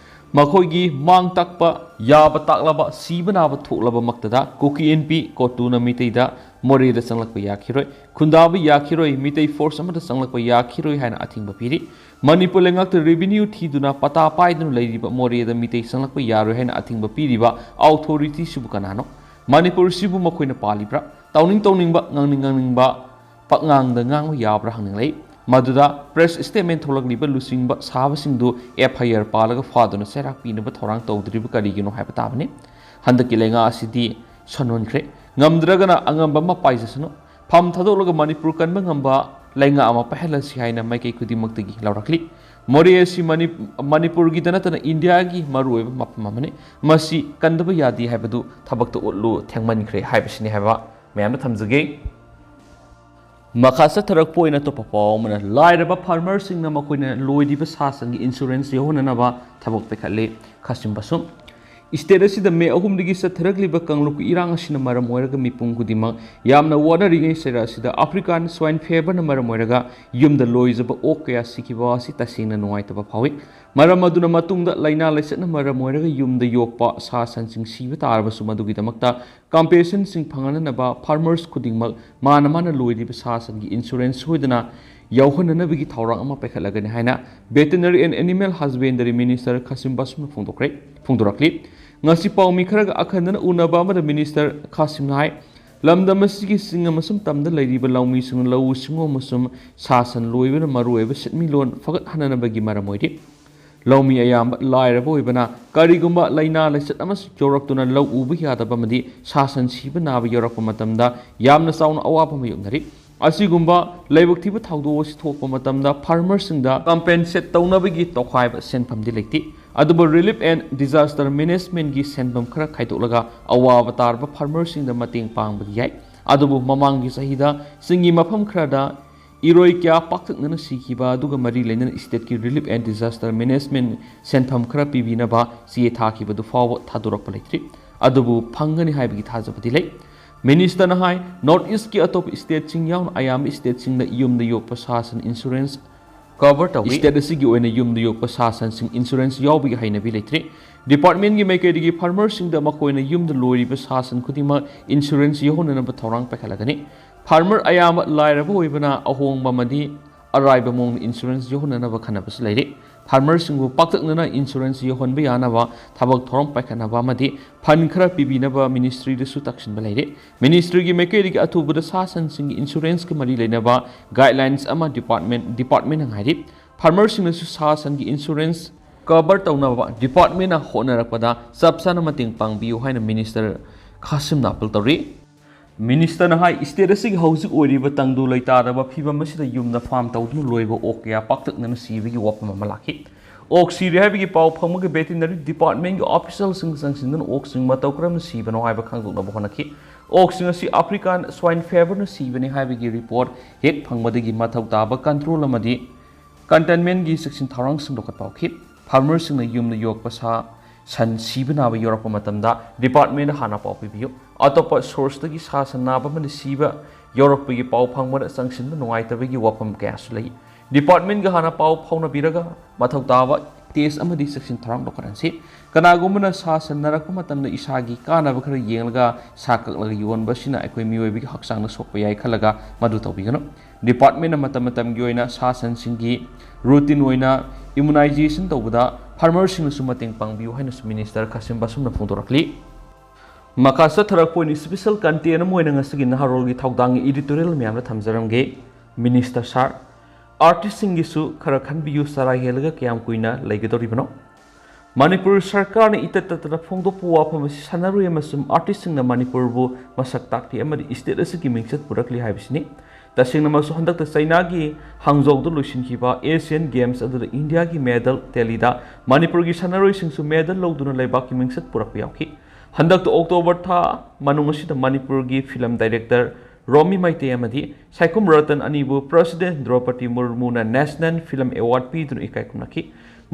ꯃꯈꯣꯏꯒꯤ ꯃꯥꯡ ꯇꯥꯛꯄ ꯌꯥꯕ ꯇꯥꯛꯂꯕ ꯁꯤꯕ ꯅꯥꯕ ꯊꯣꯛꯂꯕ ꯃꯛꯇꯗ ꯀꯨꯀꯤ ꯏꯟꯄꯤ ꯀꯣꯇꯨꯅ ꯃꯤꯇꯩꯗ ꯃꯣꯔꯦꯗ ꯆꯪꯂꯛꯄ ꯌꯥꯈꯤꯔꯣꯏ, ꯈꯨꯟꯗꯥꯕ ꯌꯥꯈꯤꯔꯣꯏ, ꯃꯤꯇꯩ ꯐꯣꯔꯁ ꯑꯃꯠꯇ ꯆꯪꯂꯛꯄ ꯌꯥꯈꯤꯔꯣꯏ ꯍꯥꯏꯅ ꯑꯊꯤꯡꯕ ꯄꯤꯔꯤ꯫ ꯃꯅꯤꯄꯨꯔ ꯂꯩꯉꯥꯛꯇ ꯔꯦꯚꯤꯅ꯭ꯌꯨ ꯊꯤꯗꯨꯅ ꯄꯇꯥ ꯄꯥꯏꯗꯨꯅ ꯂꯩꯔꯤꯕ ꯃꯣꯔꯦꯗ ꯃꯤꯇꯩ ꯆꯪꯂꯛꯄ ꯌꯥꯔꯣꯏ ꯍꯥꯏꯅ ꯑꯊꯤꯡꯕ ꯄꯤꯔꯤꯕ ꯑꯣꯊꯣꯔꯤꯇꯤꯁꯤꯕꯨ ꯀꯅꯥꯅꯣ? ꯃꯅꯤꯄꯨꯔꯁꯤꯕꯨ ꯃꯈꯣꯏꯅ ꯄꯥꯜꯂꯤꯕ꯭ꯔꯥ? ꯇꯧꯅꯤꯡ ꯇꯧꯅꯤꯡꯕ, ꯉꯥꯡꯅꯤꯡ ꯉꯥꯡꯅꯤꯡꯕ ꯄꯛꯉꯥꯡꯗ ꯉꯥꯡꯕ ꯌꯥꯕ꯭ꯔꯥ ꯍꯪꯅꯤꯡꯂꯛꯏ꯫ ꯃꯗꯨꯗ ꯄ꯭ꯔꯦꯁ ꯁ꯭ꯇꯦꯠꯃꯦꯟ ꯊꯣꯛꯂꯛꯂꯤꯕ ꯂꯨꯆꯤꯡꯕ ꯁꯥꯕꯁꯤꯡꯗꯨ ꯑꯦꯐ ꯑꯥꯏ ꯑꯥꯔ ꯄꯥꯜꯂꯒ ꯐꯥꯗꯨꯅ ꯆꯩꯔꯥꯛ ꯄꯤꯅꯕ ꯊꯧꯔꯥꯡ ꯇꯧꯗ꯭ꯔꯤꯕ ꯀꯔꯤꯒꯤꯅꯣ ꯍꯥꯏꯕ ꯇꯥꯕꯅꯤ꯫ ꯍꯟꯗꯛꯀꯤ ꯂꯩꯉꯥꯛ ꯑꯁꯤꯗꯤ ꯁꯣꯟꯃꯟꯈ꯭ꯔꯦ꯫ ꯉꯝꯗ꯭ꯔꯒꯅ ꯑꯉꯝꯕ ꯑꯃ ꯄꯥꯏꯖꯁꯅꯨ꯫ ꯐꯝ ꯊꯥꯗꯣꯛꯂꯒ ꯃꯅꯤꯄꯨꯔ ꯀꯟꯕ ꯉꯝꯕ ꯂꯩꯉꯥꯛ ꯑꯃ ꯄꯥꯏꯍꯜꯂꯁꯤ ꯍꯥꯏꯅ ꯃꯥꯏꯀꯩ ꯈꯨꯗꯤꯡꯃꯛꯇꯒꯤ ꯂꯧꯔꯛꯂꯤ꯫ ꯃꯣꯔꯦ ꯑꯁꯤ ꯃꯅꯤ-, ꯃꯅꯤꯄꯨꯔꯒꯤꯗ ꯅꯠꯇꯅ ꯏꯟꯗꯤꯌꯥꯒꯤ ꯃꯔꯨꯑꯣꯏꯕ ꯃꯐꯝ ꯑꯃꯅꯤ꯫ ꯃꯁꯤ ꯀꯟꯗꯕ ꯌꯥꯗꯦ ꯍꯥꯏꯕꯗꯨ ꯊꯕꯛꯇ ꯎꯠꯂꯨ, ꯊꯦꯡꯃꯟꯈ꯭ꯔꯦ ꯍꯥꯏꯕꯁꯤꯅꯤ ꯍꯥꯏꯕ ꯃꯌꯥꯝꯗ ꯊꯝꯖꯒꯦ꯫ ꯃꯈꯥ ꯆꯠꯊꯔꯛꯄ ꯑꯣꯏꯅ ꯑꯇꯣꯞꯄ ꯄꯥꯎ ꯑꯃꯅ, ꯂꯥꯏꯔꯕ ꯐꯥꯔꯃꯔꯁꯤꯡꯅ ꯃꯈꯣꯏꯅ ꯂꯣꯏꯔꯤꯕ ꯁꯥ ꯁꯟꯒꯤ ꯏꯟꯁꯨꯔꯦꯟꯁ ꯌꯧꯍꯟꯅꯅꯕ ꯊꯕꯛ ꯄꯥꯏꯈꯠꯂꯤ꯫ ꯈꯥꯁꯤꯝ ꯕꯥꯁꯨꯝ꯫ ꯏꯁꯇꯦꯠ ꯑꯁꯤꯗ ꯃꯦ ꯑꯍꯨꯝꯗꯒꯤ ꯆꯠꯊꯔꯛꯂꯤꯕ ꯀꯥꯡꯂꯨꯞꯀꯤ ꯏꯔꯥꯡ ꯑꯁꯤꯅ ꯃꯔꯝ ꯑꯣꯏꯔꯒ ꯃꯤꯄꯨꯝ ꯈꯨꯗꯤꯡꯃꯛ ꯌꯥꯝꯅ ꯋꯥꯅꯔꯤꯉꯩ ꯆꯩꯔꯥꯛ ꯑꯁꯤꯗ ꯑꯐ꯭ꯔꯤꯀꯥꯟ ꯁ꯭ꯋꯥꯏꯟ ꯐꯦꯕꯔꯅ ꯃꯔꯝ ꯑꯣꯏꯔꯒ ꯌꯨꯝꯗ ꯂꯣꯏꯖꯕ ꯑꯣꯛ ꯀꯌꯥ ꯁꯤꯈꯤꯕ ꯑꯁꯤ ꯇꯁꯦꯡꯅ ꯅꯨꯡꯉꯥꯏꯇꯕ ꯐꯥꯎꯏ꯫ ꯃꯔꯝ ꯑꯗꯨꯅ ꯃꯇꯨꯡꯗ ꯂꯥꯏꯅꯥ ꯂꯥꯏꯆꯠꯅ ꯃꯔꯝ ꯑꯣꯏꯔꯒ ꯌꯨꯝꯗ ꯌꯣꯛꯄ ꯁꯥ ꯁꯟꯁꯤꯡ ꯁꯤꯕ ꯇꯥꯔꯕꯁꯨ ꯃꯗꯨꯒꯤꯗꯃꯛꯇ ꯀꯝꯄꯦꯟꯁꯦꯁꯟꯁꯤꯡ ꯐꯪꯍꯟꯅꯅꯕ ꯐꯥꯔꯃꯔꯁ ꯈꯨꯗꯤꯡꯃꯛ ꯃꯥꯅ ꯃꯥꯅ ꯂꯣꯏꯔꯤꯕ ꯁꯥ ꯁꯟꯒꯤ ꯏꯟꯁꯨꯔꯦꯟꯁ ꯁꯣꯏꯗꯅ ꯌꯥꯎꯍꯟꯅꯅꯕꯒꯤ ꯊꯧꯔꯥꯡ ꯑꯃ ꯄꯥꯏꯈꯠꯂꯒꯅꯤ ꯍꯥꯏꯅ ꯚꯦꯇꯦꯅꯔꯤ ꯑꯦꯟ ꯑꯦꯅꯤꯃꯦꯜ ꯍꯁꯕꯦꯟꯗꯔꯤ ꯃꯤꯅꯤꯁꯇꯔ ꯈꯥꯁꯤꯝ ꯕꯥꯁꯨꯝꯅ ꯐꯣꯡꯗꯣꯛꯈ꯭ꯔꯦ, ꯐꯣꯡꯗꯣꯔꯛꯂꯤ꯫ ꯉꯁꯤ ꯄꯥꯎꯃꯤ ꯈꯔꯒ ꯑꯈꯟꯅꯅ ꯎꯅꯕ ꯑꯃꯗ ꯃꯤꯅꯤꯁꯇꯔ ꯈꯥꯁꯤꯝꯅ ꯍꯥꯏ, ꯂꯝꯗꯝ ꯑꯁꯤꯒꯤ ꯆꯤꯡ ꯑꯃꯁꯨꯡ ꯇꯝꯗ ꯂꯩꯔꯤꯕ ꯂꯧꯃꯤꯁꯤꯡꯅ ꯂꯧꯎ ꯁꯤꯡꯎ ꯑꯃꯁꯨꯡ ꯁꯥ ꯁꯟ ꯂꯣꯏꯕꯅ ꯃꯔꯨꯑꯣꯏꯕ ꯁꯦꯟꯃꯤꯠꯂꯣꯟ ꯐꯒꯠꯍꯟꯅꯅꯕꯒꯤ ꯃꯔꯝ ꯑꯣꯏꯔꯤ꯫ ꯂꯧꯃꯤ ꯑꯌꯥꯝꯕ ꯂꯥꯏꯔꯕ ꯑꯣꯏꯕꯅ ꯀꯔꯤꯒꯨꯝꯕ ꯂꯥꯏꯅꯥ ꯂꯥꯏꯆꯠ ꯑꯃꯁꯨ ꯌꯧꯔꯛꯇꯨꯅ ꯂꯧ ꯎꯕ ꯌꯥꯗꯕ ꯑꯃꯗꯤ ꯁꯥ ꯁꯟ ꯁꯤꯕ ꯅꯥꯕ ꯌꯧꯔꯛꯄ ꯃꯇꯝꯗ ꯌꯥꯝꯅ ꯆꯥꯎꯅ ꯑꯋꯥꯕ ꯃꯥꯌꯣꯛꯅꯔꯤ꯫ ꯑꯁꯤꯒꯨꯝꯕ ꯂꯥꯏꯕꯛ ꯊꯤꯕ ꯊꯧꯗꯣꯛ ꯑꯁꯤ ꯊꯣꯛꯄ ꯃꯇꯝꯗ ꯐꯥꯔꯃꯔꯁꯤꯡꯗ ꯀꯝꯄꯦꯟꯁꯦꯠ ꯇꯧꯅꯕꯒꯤ ꯇꯣꯈꯥꯏꯕ ꯁꯦꯟꯐꯝꯗꯤ ꯂꯩꯇꯦ꯫ ꯑꯗꯨꯕꯨ ꯔꯤꯂꯤꯐ ꯑꯦꯟ ꯗꯤꯖꯥꯁꯇꯔ ꯃꯦꯅꯦꯖꯃꯦꯟꯒꯤ ꯁꯦꯟꯐꯝ ꯈꯔ ꯈꯥꯏꯗꯣꯛꯂꯒ ꯑꯋꯥꯕ ꯇꯥꯔꯕ ꯐꯥꯔꯃꯔꯁꯤꯡꯗ ꯃꯇꯦꯡ ꯄꯥꯡꯕꯗꯤ ꯌꯥꯏ꯫ ꯑꯗꯨꯕꯨ ꯃꯃꯥꯡꯒꯤ ꯆꯍꯤꯗ ꯆꯤꯡꯒꯤ ꯃꯐꯝ ꯈꯔꯗ ꯏꯔꯣꯏ ꯀꯌꯥ ꯄꯥꯛꯇꯛꯅꯅ ꯁꯤꯈꯤꯕ ꯑꯗꯨꯒ ꯃꯔꯤ ꯂꯩꯅꯅ stateꯀꯤ Relief and Disaster Management ꯁꯦꯟꯐꯝ ꯈꯔ ꯄꯤꯕꯤꯅꯕ ꯆꯦ ꯊꯥꯈꯤꯕꯗꯨ ꯐꯥꯎꯕ ꯊꯥꯗꯣꯔꯛꯄ ꯂꯩꯇ꯭ꯔꯤ꯫ ꯑꯗꯨꯕꯨ ꯐꯪꯒꯅꯤ ꯍꯥꯏꯕꯒꯤ ꯊꯥꯖꯕꯗꯤ ꯂꯩ꯫ Ministerꯅ ꯍꯥꯏ, North Eastꯀꯤ ꯑꯇꯣꯞꯄ stateꯁꯤꯡ ꯌꯥꯎꯅ ꯑꯌꯥꯝꯕ stateꯁꯤꯡꯅ ꯌꯨꯝꯗ ꯌꯣꯛꯄ ꯁꯥ ꯁꯟ insurance cover ꯇꯧꯏ꯫ State ꯑꯁꯤꯒꯤ ꯑꯣꯏꯅ ꯌꯨꯝꯗ ꯌꯣꯛꯄ ꯁꯥ ꯁꯟꯁꯤꯡ insurance ꯌꯥꯎꯕꯒꯤ ꯍꯩꯅꯕꯤ ꯂꯩꯇ꯭ꯔꯤ꯫ Departmentꯀꯤ ꯃꯥꯏꯀꯩꯗꯒꯤ farmerꯁꯤꯡꯗ ꯃꯈꯣꯏꯅ ꯌꯨꯝꯗ ꯂꯣꯏꯔꯤꯕ ꯁꯥ ꯁꯟ ꯈꯨꯗꯤꯡꯃꯛ insurance ꯌꯥꯎꯍꯟꯅꯅꯕ ꯊꯧꯔꯥꯡ ꯄꯥꯏꯈꯠꯂꯒꯅꯤ꯫ Farmer ꯑꯌꯥꯝꯕ ꯂꯥꯏꯔꯕ ꯑꯣꯏꯕꯅ ꯑꯍꯣꯡꯕ ꯑꯃꯗꯤ ꯑꯔꯥꯏꯕ ꯃꯑꯣꯡꯗ insurance ꯌꯥꯎꯍꯟꯅꯅꯕ ꯈꯟꯅꯕꯁꯨ ꯂꯩꯔꯤ꯫ Farmerꯁꯤꯡꯕꯨ ꯄꯥꯛꯇꯛꯅꯅ insurance ꯌꯥꯎꯍꯟꯕ ꯌꯥꯅꯕ ꯊꯕꯛ ꯊꯧꯔꯝ ꯄꯥꯏꯈꯠꯅꯕ ꯑꯃꯗꯤ fund ꯈꯔ ꯄꯤꯕꯤꯅꯕ ministryꯗꯁꯨ ꯇꯛꯁꯤꯟꯕ ꯂꯩꯔꯤ꯫ Ministryꯒꯤ ꯃꯥꯏꯀꯩꯗꯒꯤ ꯑꯊꯨꯕꯗ ꯁꯥ ꯁꯟꯁꯤꯡꯒꯤ insuranceꯀ ꯃꯔꯤ ꯂꯩꯅꯕ guidelines ꯑꯃ department departmentꯅ ꯉꯥꯏꯔꯤ꯫ Farmerꯁꯤꯡꯅꯁꯨ ꯁꯥ ꯁꯟꯒꯤ insurance cover ꯇꯧꯅꯕ departmentꯅ ꯍꯣꯠꯅꯔꯛꯄꯗ ꯆꯞ ꯆꯥꯅ ꯃꯇꯦꯡ ꯄꯥꯡꯕꯤꯌꯨ ꯍꯥꯏꯅ minister ꯈꯥꯁꯤꯝꯅ appeal ꯇꯧꯔꯤ꯫ Ministerꯅ ꯍꯥꯏ, state ꯑꯁꯤꯒꯤ ꯍꯧꯖꯤꯛ ꯑꯣꯏꯔꯤꯕ ꯇꯪꯗꯨ ꯂꯩꯇꯥꯗꯕ ꯐꯤꯚꯝ ꯑꯁꯤꯗ ꯌꯨꯝꯗ farm ꯇꯧꯗꯨꯅ ꯂꯣꯏꯕ ꯑꯣꯛ ꯀꯌꯥ ꯄꯥꯛꯇꯛꯅꯅ ꯁꯤꯕꯒꯤ ꯋꯥꯐꯝ ꯑꯃ ꯂꯥꯛꯈꯤ꯫ ꯑꯣꯛ ꯁꯤꯔꯦ ꯍꯥꯏꯕꯒꯤ ꯄꯥꯎ ꯐꯪꯕꯒ veterinary departmentꯀꯤ officialꯁꯤꯡ ꯆꯪꯁꯤꯟꯗꯨꯅ ꯑꯣꯛꯁꯤꯡ ꯃꯇꯧ ꯀꯔꯝꯅ ꯁꯤꯕꯅꯣ ꯍꯥꯏꯕ ꯈꯪꯗꯣꯛꯅꯕ ꯍꯣꯠꯅꯈꯤ꯫ ꯑꯣꯛꯁꯤꯡ ꯑꯁꯤ African swine feverꯅ ꯁꯤꯕꯅꯤ ꯍꯥꯏꯕꯒꯤ report ꯍꯦꯛ ꯐꯪꯕꯗꯒꯤ ꯃꯊꯧ ꯇꯥꯕ control ꯑꯃꯗꯤ containmentꯀꯤ ꯆꯦꯛꯁꯤꯟ ꯊꯧꯔꯥꯡꯁꯤꯡ ꯂꯧꯈꯠꯄ ꯍꯧꯈꯤ꯫ Farmerꯁꯤꯡꯅ ꯌꯨꯝꯗ ꯌꯣꯛꯄ ꯁꯥ ꯁꯟ ꯁꯤꯕ ꯅꯥꯕ ꯌꯥꯎꯔꯛꯄ ꯃꯇꯝꯗ departmentꯗ ꯍꯥꯟꯅ ꯄꯥꯎ ꯄꯤꯕꯤꯌꯨ꯫ ꯑꯇꯣꯞꯄ sourceꯇꯒꯤ ꯁꯥ ꯁꯟ ꯅꯥꯕ ꯑꯃꯗꯤ ꯁꯤꯕ ꯌꯥꯎꯔꯛꯄꯒꯤ ꯄꯥꯎ ꯐꯪꯕꯗ ꯆꯪꯁꯤꯟꯕ ꯅꯨꯡꯉꯥꯏꯇꯕꯒꯤ ꯋꯥꯐꯝ ꯀꯌꯥꯁꯨ ꯂꯩ꯫ Departmentꯒ ꯍꯥꯟꯅ ꯄꯥꯎ ꯐꯥꯎꯅꯕꯤꯔꯒ ꯃꯊꯧ ꯇꯥꯕ test ꯑꯃꯗꯤ ꯆꯦꯛꯁꯤꯟ ꯊꯧꯔꯥꯡ ꯂꯧꯈꯠꯍꯟꯁꯤ꯫ ꯀꯅꯥꯒꯨꯝꯕꯅ ꯁꯥ ꯁꯟ ꯅꯥꯔꯛꯄ ꯃꯇꯝꯗ ꯏꯁꯥꯒꯤ ꯀꯥꯟꯅꯕ ꯈꯔ ꯌꯦꯡꯂꯒ ꯁꯥ ꯀꯛꯂꯒ ꯌꯣꯟꯕ ꯑꯁꯤꯅ ꯑꯩꯈꯣꯏ ꯃꯤꯑꯣꯏꯕꯒꯤ ꯍꯛꯆꯥꯡꯗ ꯁꯣꯛꯄ ꯌꯥꯏ ꯈꯜꯂꯒ ꯃꯗꯨ ꯇꯧꯕꯤꯒꯅꯨ꯫ Departmentꯅ ꯃꯇꯝ ꯃꯇꯝꯒꯤ ꯑꯣꯏꯅ ꯁꯥ ꯁꯟꯁꯤꯡꯒꯤ routine ꯑꯣꯏꯅ immunization ꯇꯧꯕꯗ farmerꯁꯤꯡꯅꯁꯨ ꯃꯇꯦꯡ ꯄꯥꯡꯕꯤꯌꯨ ꯍꯥꯏꯅꯁꯨ minister ꯈꯥꯁꯤꯝ ꯕꯥꯁꯨꯝꯅ ꯐꯣꯡꯗꯣꯔꯛꯂꯤ꯫ ꯃꯈꯥ ꯆꯠꯊꯔꯛꯄ ꯑꯣꯏꯅ special content ꯑꯃ ꯑꯣꯏꯅ ꯉꯁꯤꯒꯤ ꯅꯍꯥꯔꯣꯜꯒꯤ ꯊꯧꯗꯥꯡꯒꯤ editorial ꯃꯌꯥꯝꯗ ꯊꯝꯖꯔꯝꯒꯦ꯫ Minister sir, artistꯁꯤꯡꯒꯤꯁꯨ ꯈꯔ ꯈꯟꯕꯤꯌꯨ, ꯆꯔꯥ ꯍꯦꯜꯂꯒ ꯀꯌꯥꯝ ꯀꯨꯏꯅ ꯂꯩꯒꯗꯧꯔꯤꯕꯅꯣ? ꯃꯅꯤꯄꯨꯔ ꯁꯔꯀꯥꯔꯅ ꯏꯇꯠ ꯇꯠꯇꯅ ꯐꯣꯡꯗꯣꯛꯄ ꯋꯥꯐꯝ ꯑꯁꯤ ꯁꯥꯟꯅꯔꯣꯏ ꯑꯃꯁꯨꯡ artistꯁꯤꯡꯅ ꯃꯅꯤꯄꯨꯔꯕꯨ ꯃꯁꯛ ꯇꯥꯛꯂꯤ ꯑꯃꯗꯤ state ꯑꯁꯤꯒꯤ ꯃꯤꯡꯆꯠ ꯄꯨꯔꯛꯂꯤ ꯍꯥꯏꯕꯁꯤꯅꯤ꯫ ꯇꯁꯦꯡꯅꯃꯛꯁꯨ ꯍꯟꯗꯛꯇ ꯆꯩꯅꯥꯒꯤ ꯍꯥꯡꯖꯧꯗ ꯂꯣꯏꯁꯤꯟꯈꯤꯕ Asian Games ꯑꯗꯨꯗ ꯏꯟꯗꯤꯌꯥꯒꯤ medal tallyꯗ ꯃꯅꯤꯄꯨꯔꯒꯤ ꯁꯥꯟꯅꯔꯣꯏꯁꯤꯡꯁꯨ medal ꯂꯧꯗꯨꯅ ꯂꯩꯕꯥꯛꯀꯤ ꯃꯤꯡꯆꯠ ꯄꯨꯔꯛꯄ ꯌꯥꯎꯈꯤ꯫ ꯍꯟꯗꯛꯇ October ꯊꯥ ꯃꯅꯨꯡ ꯑꯁꯤꯗ ꯃꯅꯤꯄꯨꯔꯒꯤ film director ꯔꯣꯃꯤ ꯃꯩꯇꯩ ꯑꯃꯗꯤ ꯁꯥꯏꯈꯨꯝ ꯔꯇꯟ ꯑꯅꯤꯕꯨ President ꯗ꯭ꯔꯧꯄꯗꯤ ꯃꯨꯔꯃꯨꯅ National Film Award ꯄꯤꯗꯨꯅ ꯏꯀꯥꯏ ꯈꯨꯝꯅꯈꯤ꯫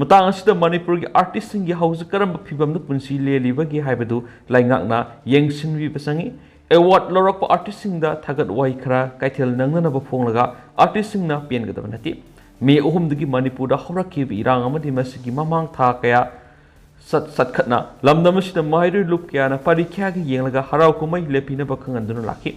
ꯃꯇꯥꯡ ꯑꯁꯤꯗ ꯃꯅꯤꯄꯨꯔꯒꯤ artistꯁꯤꯡꯒꯤ ꯍꯧꯖꯤꯛ ꯀꯔꯝꯕ ꯐꯤꯚꯝꯗ ꯄꯨꯟꯁꯤ ꯂꯦꯜꯂꯤꯕꯒꯦ ꯍꯥꯏꯕꯗꯨ ꯂꯩꯉꯥꯛꯅ ꯌꯦꯡꯁꯤꯟꯕꯤꯕ ꯆꯪꯏ꯫ Award ꯂꯧꯔꯛꯄ artistꯁꯤꯡꯗ ꯊꯥꯒꯠ ꯋꯥꯍꯩ ꯈꯔ ꯀꯩꯊꯦꯜ ꯅꯪꯅꯅꯕ ꯐꯣꯡꯂꯒ artistꯁꯤꯡꯅ ꯄꯦꯟꯒꯗꯕ ꯅꯠꯇꯦ꯫ ꯃꯦ ꯑꯍꯨꯝꯗꯒꯤ ꯃꯅꯤꯄꯨꯔꯗ ꯍꯧꯔꯛꯈꯤꯕ ꯏꯔꯥꯡ ꯑꯃꯗꯤ ꯃꯁꯤꯒꯤ ꯃꯃꯥꯡ ꯊꯥ ꯀꯌꯥ ꯆꯠ-, ꯆꯠꯈꯠꯅ ꯂꯝꯗꯝ ꯑꯁꯤꯗ ꯃꯍꯩꯔꯣꯏ ꯂꯨꯞ ꯀꯌꯥꯅ ꯄꯔꯤꯈ꯭ꯌꯥꯒ ꯌꯦꯡꯂꯒ ꯍꯔꯥꯎ ꯀꯨꯝꯍꯩ ꯂꯦꯞꯄꯤꯅꯕ ꯈꯪꯍꯟꯗꯨꯅ ꯂꯥꯛꯈꯤ꯫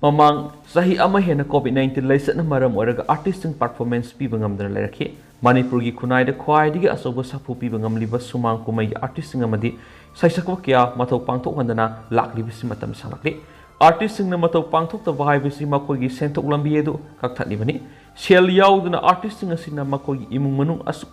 ꯃꯃꯥꯡ ꯆꯍꯤ ꯑꯃ ꯍꯦꯟꯅ COVID nineteen ꯂꯥꯏꯆꯠꯅ ꯃꯔꯝ ꯑꯣꯏꯔꯒ artistꯁꯤꯡ performance ꯄꯤꯕ ꯉꯝꯗꯅ ꯂꯩꯔꯛꯈꯤ꯫ ꯃꯅꯤꯄꯨꯔꯒꯤ ꯈꯨꯟꯅꯥꯏꯗ ꯈ꯭ꯋꯥꯏꯗꯒꯤ ꯑꯆꯧꯕ ꯁꯥꯐꯨ ꯄꯤꯕ ꯉꯝꯂꯤꯕ ꯁꯨꯃꯥꯡ ꯀꯨꯝꯍꯩꯒꯤ artistꯁꯤꯡ ꯑꯃꯗꯤ ꯁꯩꯁꯛꯄ ꯀꯌꯥ ꯃꯊꯧ ꯄꯥꯡꯊꯣꯛꯍꯟꯗꯅ ꯂꯥꯛꯂꯤꯕꯁꯤ ꯃꯇꯝ ꯁꯥꯡꯂꯛꯂꯤ꯫ Artistꯁꯤꯡꯅ ꯃꯊꯧ ꯄꯥꯡꯊꯣꯛꯇꯕ ꯍꯥꯏꯕꯁꯤ ꯃꯈꯣꯏꯒꯤ ꯁꯦꯟꯊꯣꯛ ꯂꯝꯕꯤ ꯑꯗꯨ ꯀꯛꯊꯠꯂꯤꯕꯅꯤ꯫ ꯁꯦꯜ ꯌꯥꯎꯗꯅ artistꯁꯤꯡ ꯑꯁꯤꯅ ꯃꯈꯣꯏꯒꯤ ꯏꯃꯨꯡ ꯃꯅꯨꯡ ꯑꯁꯨꯛ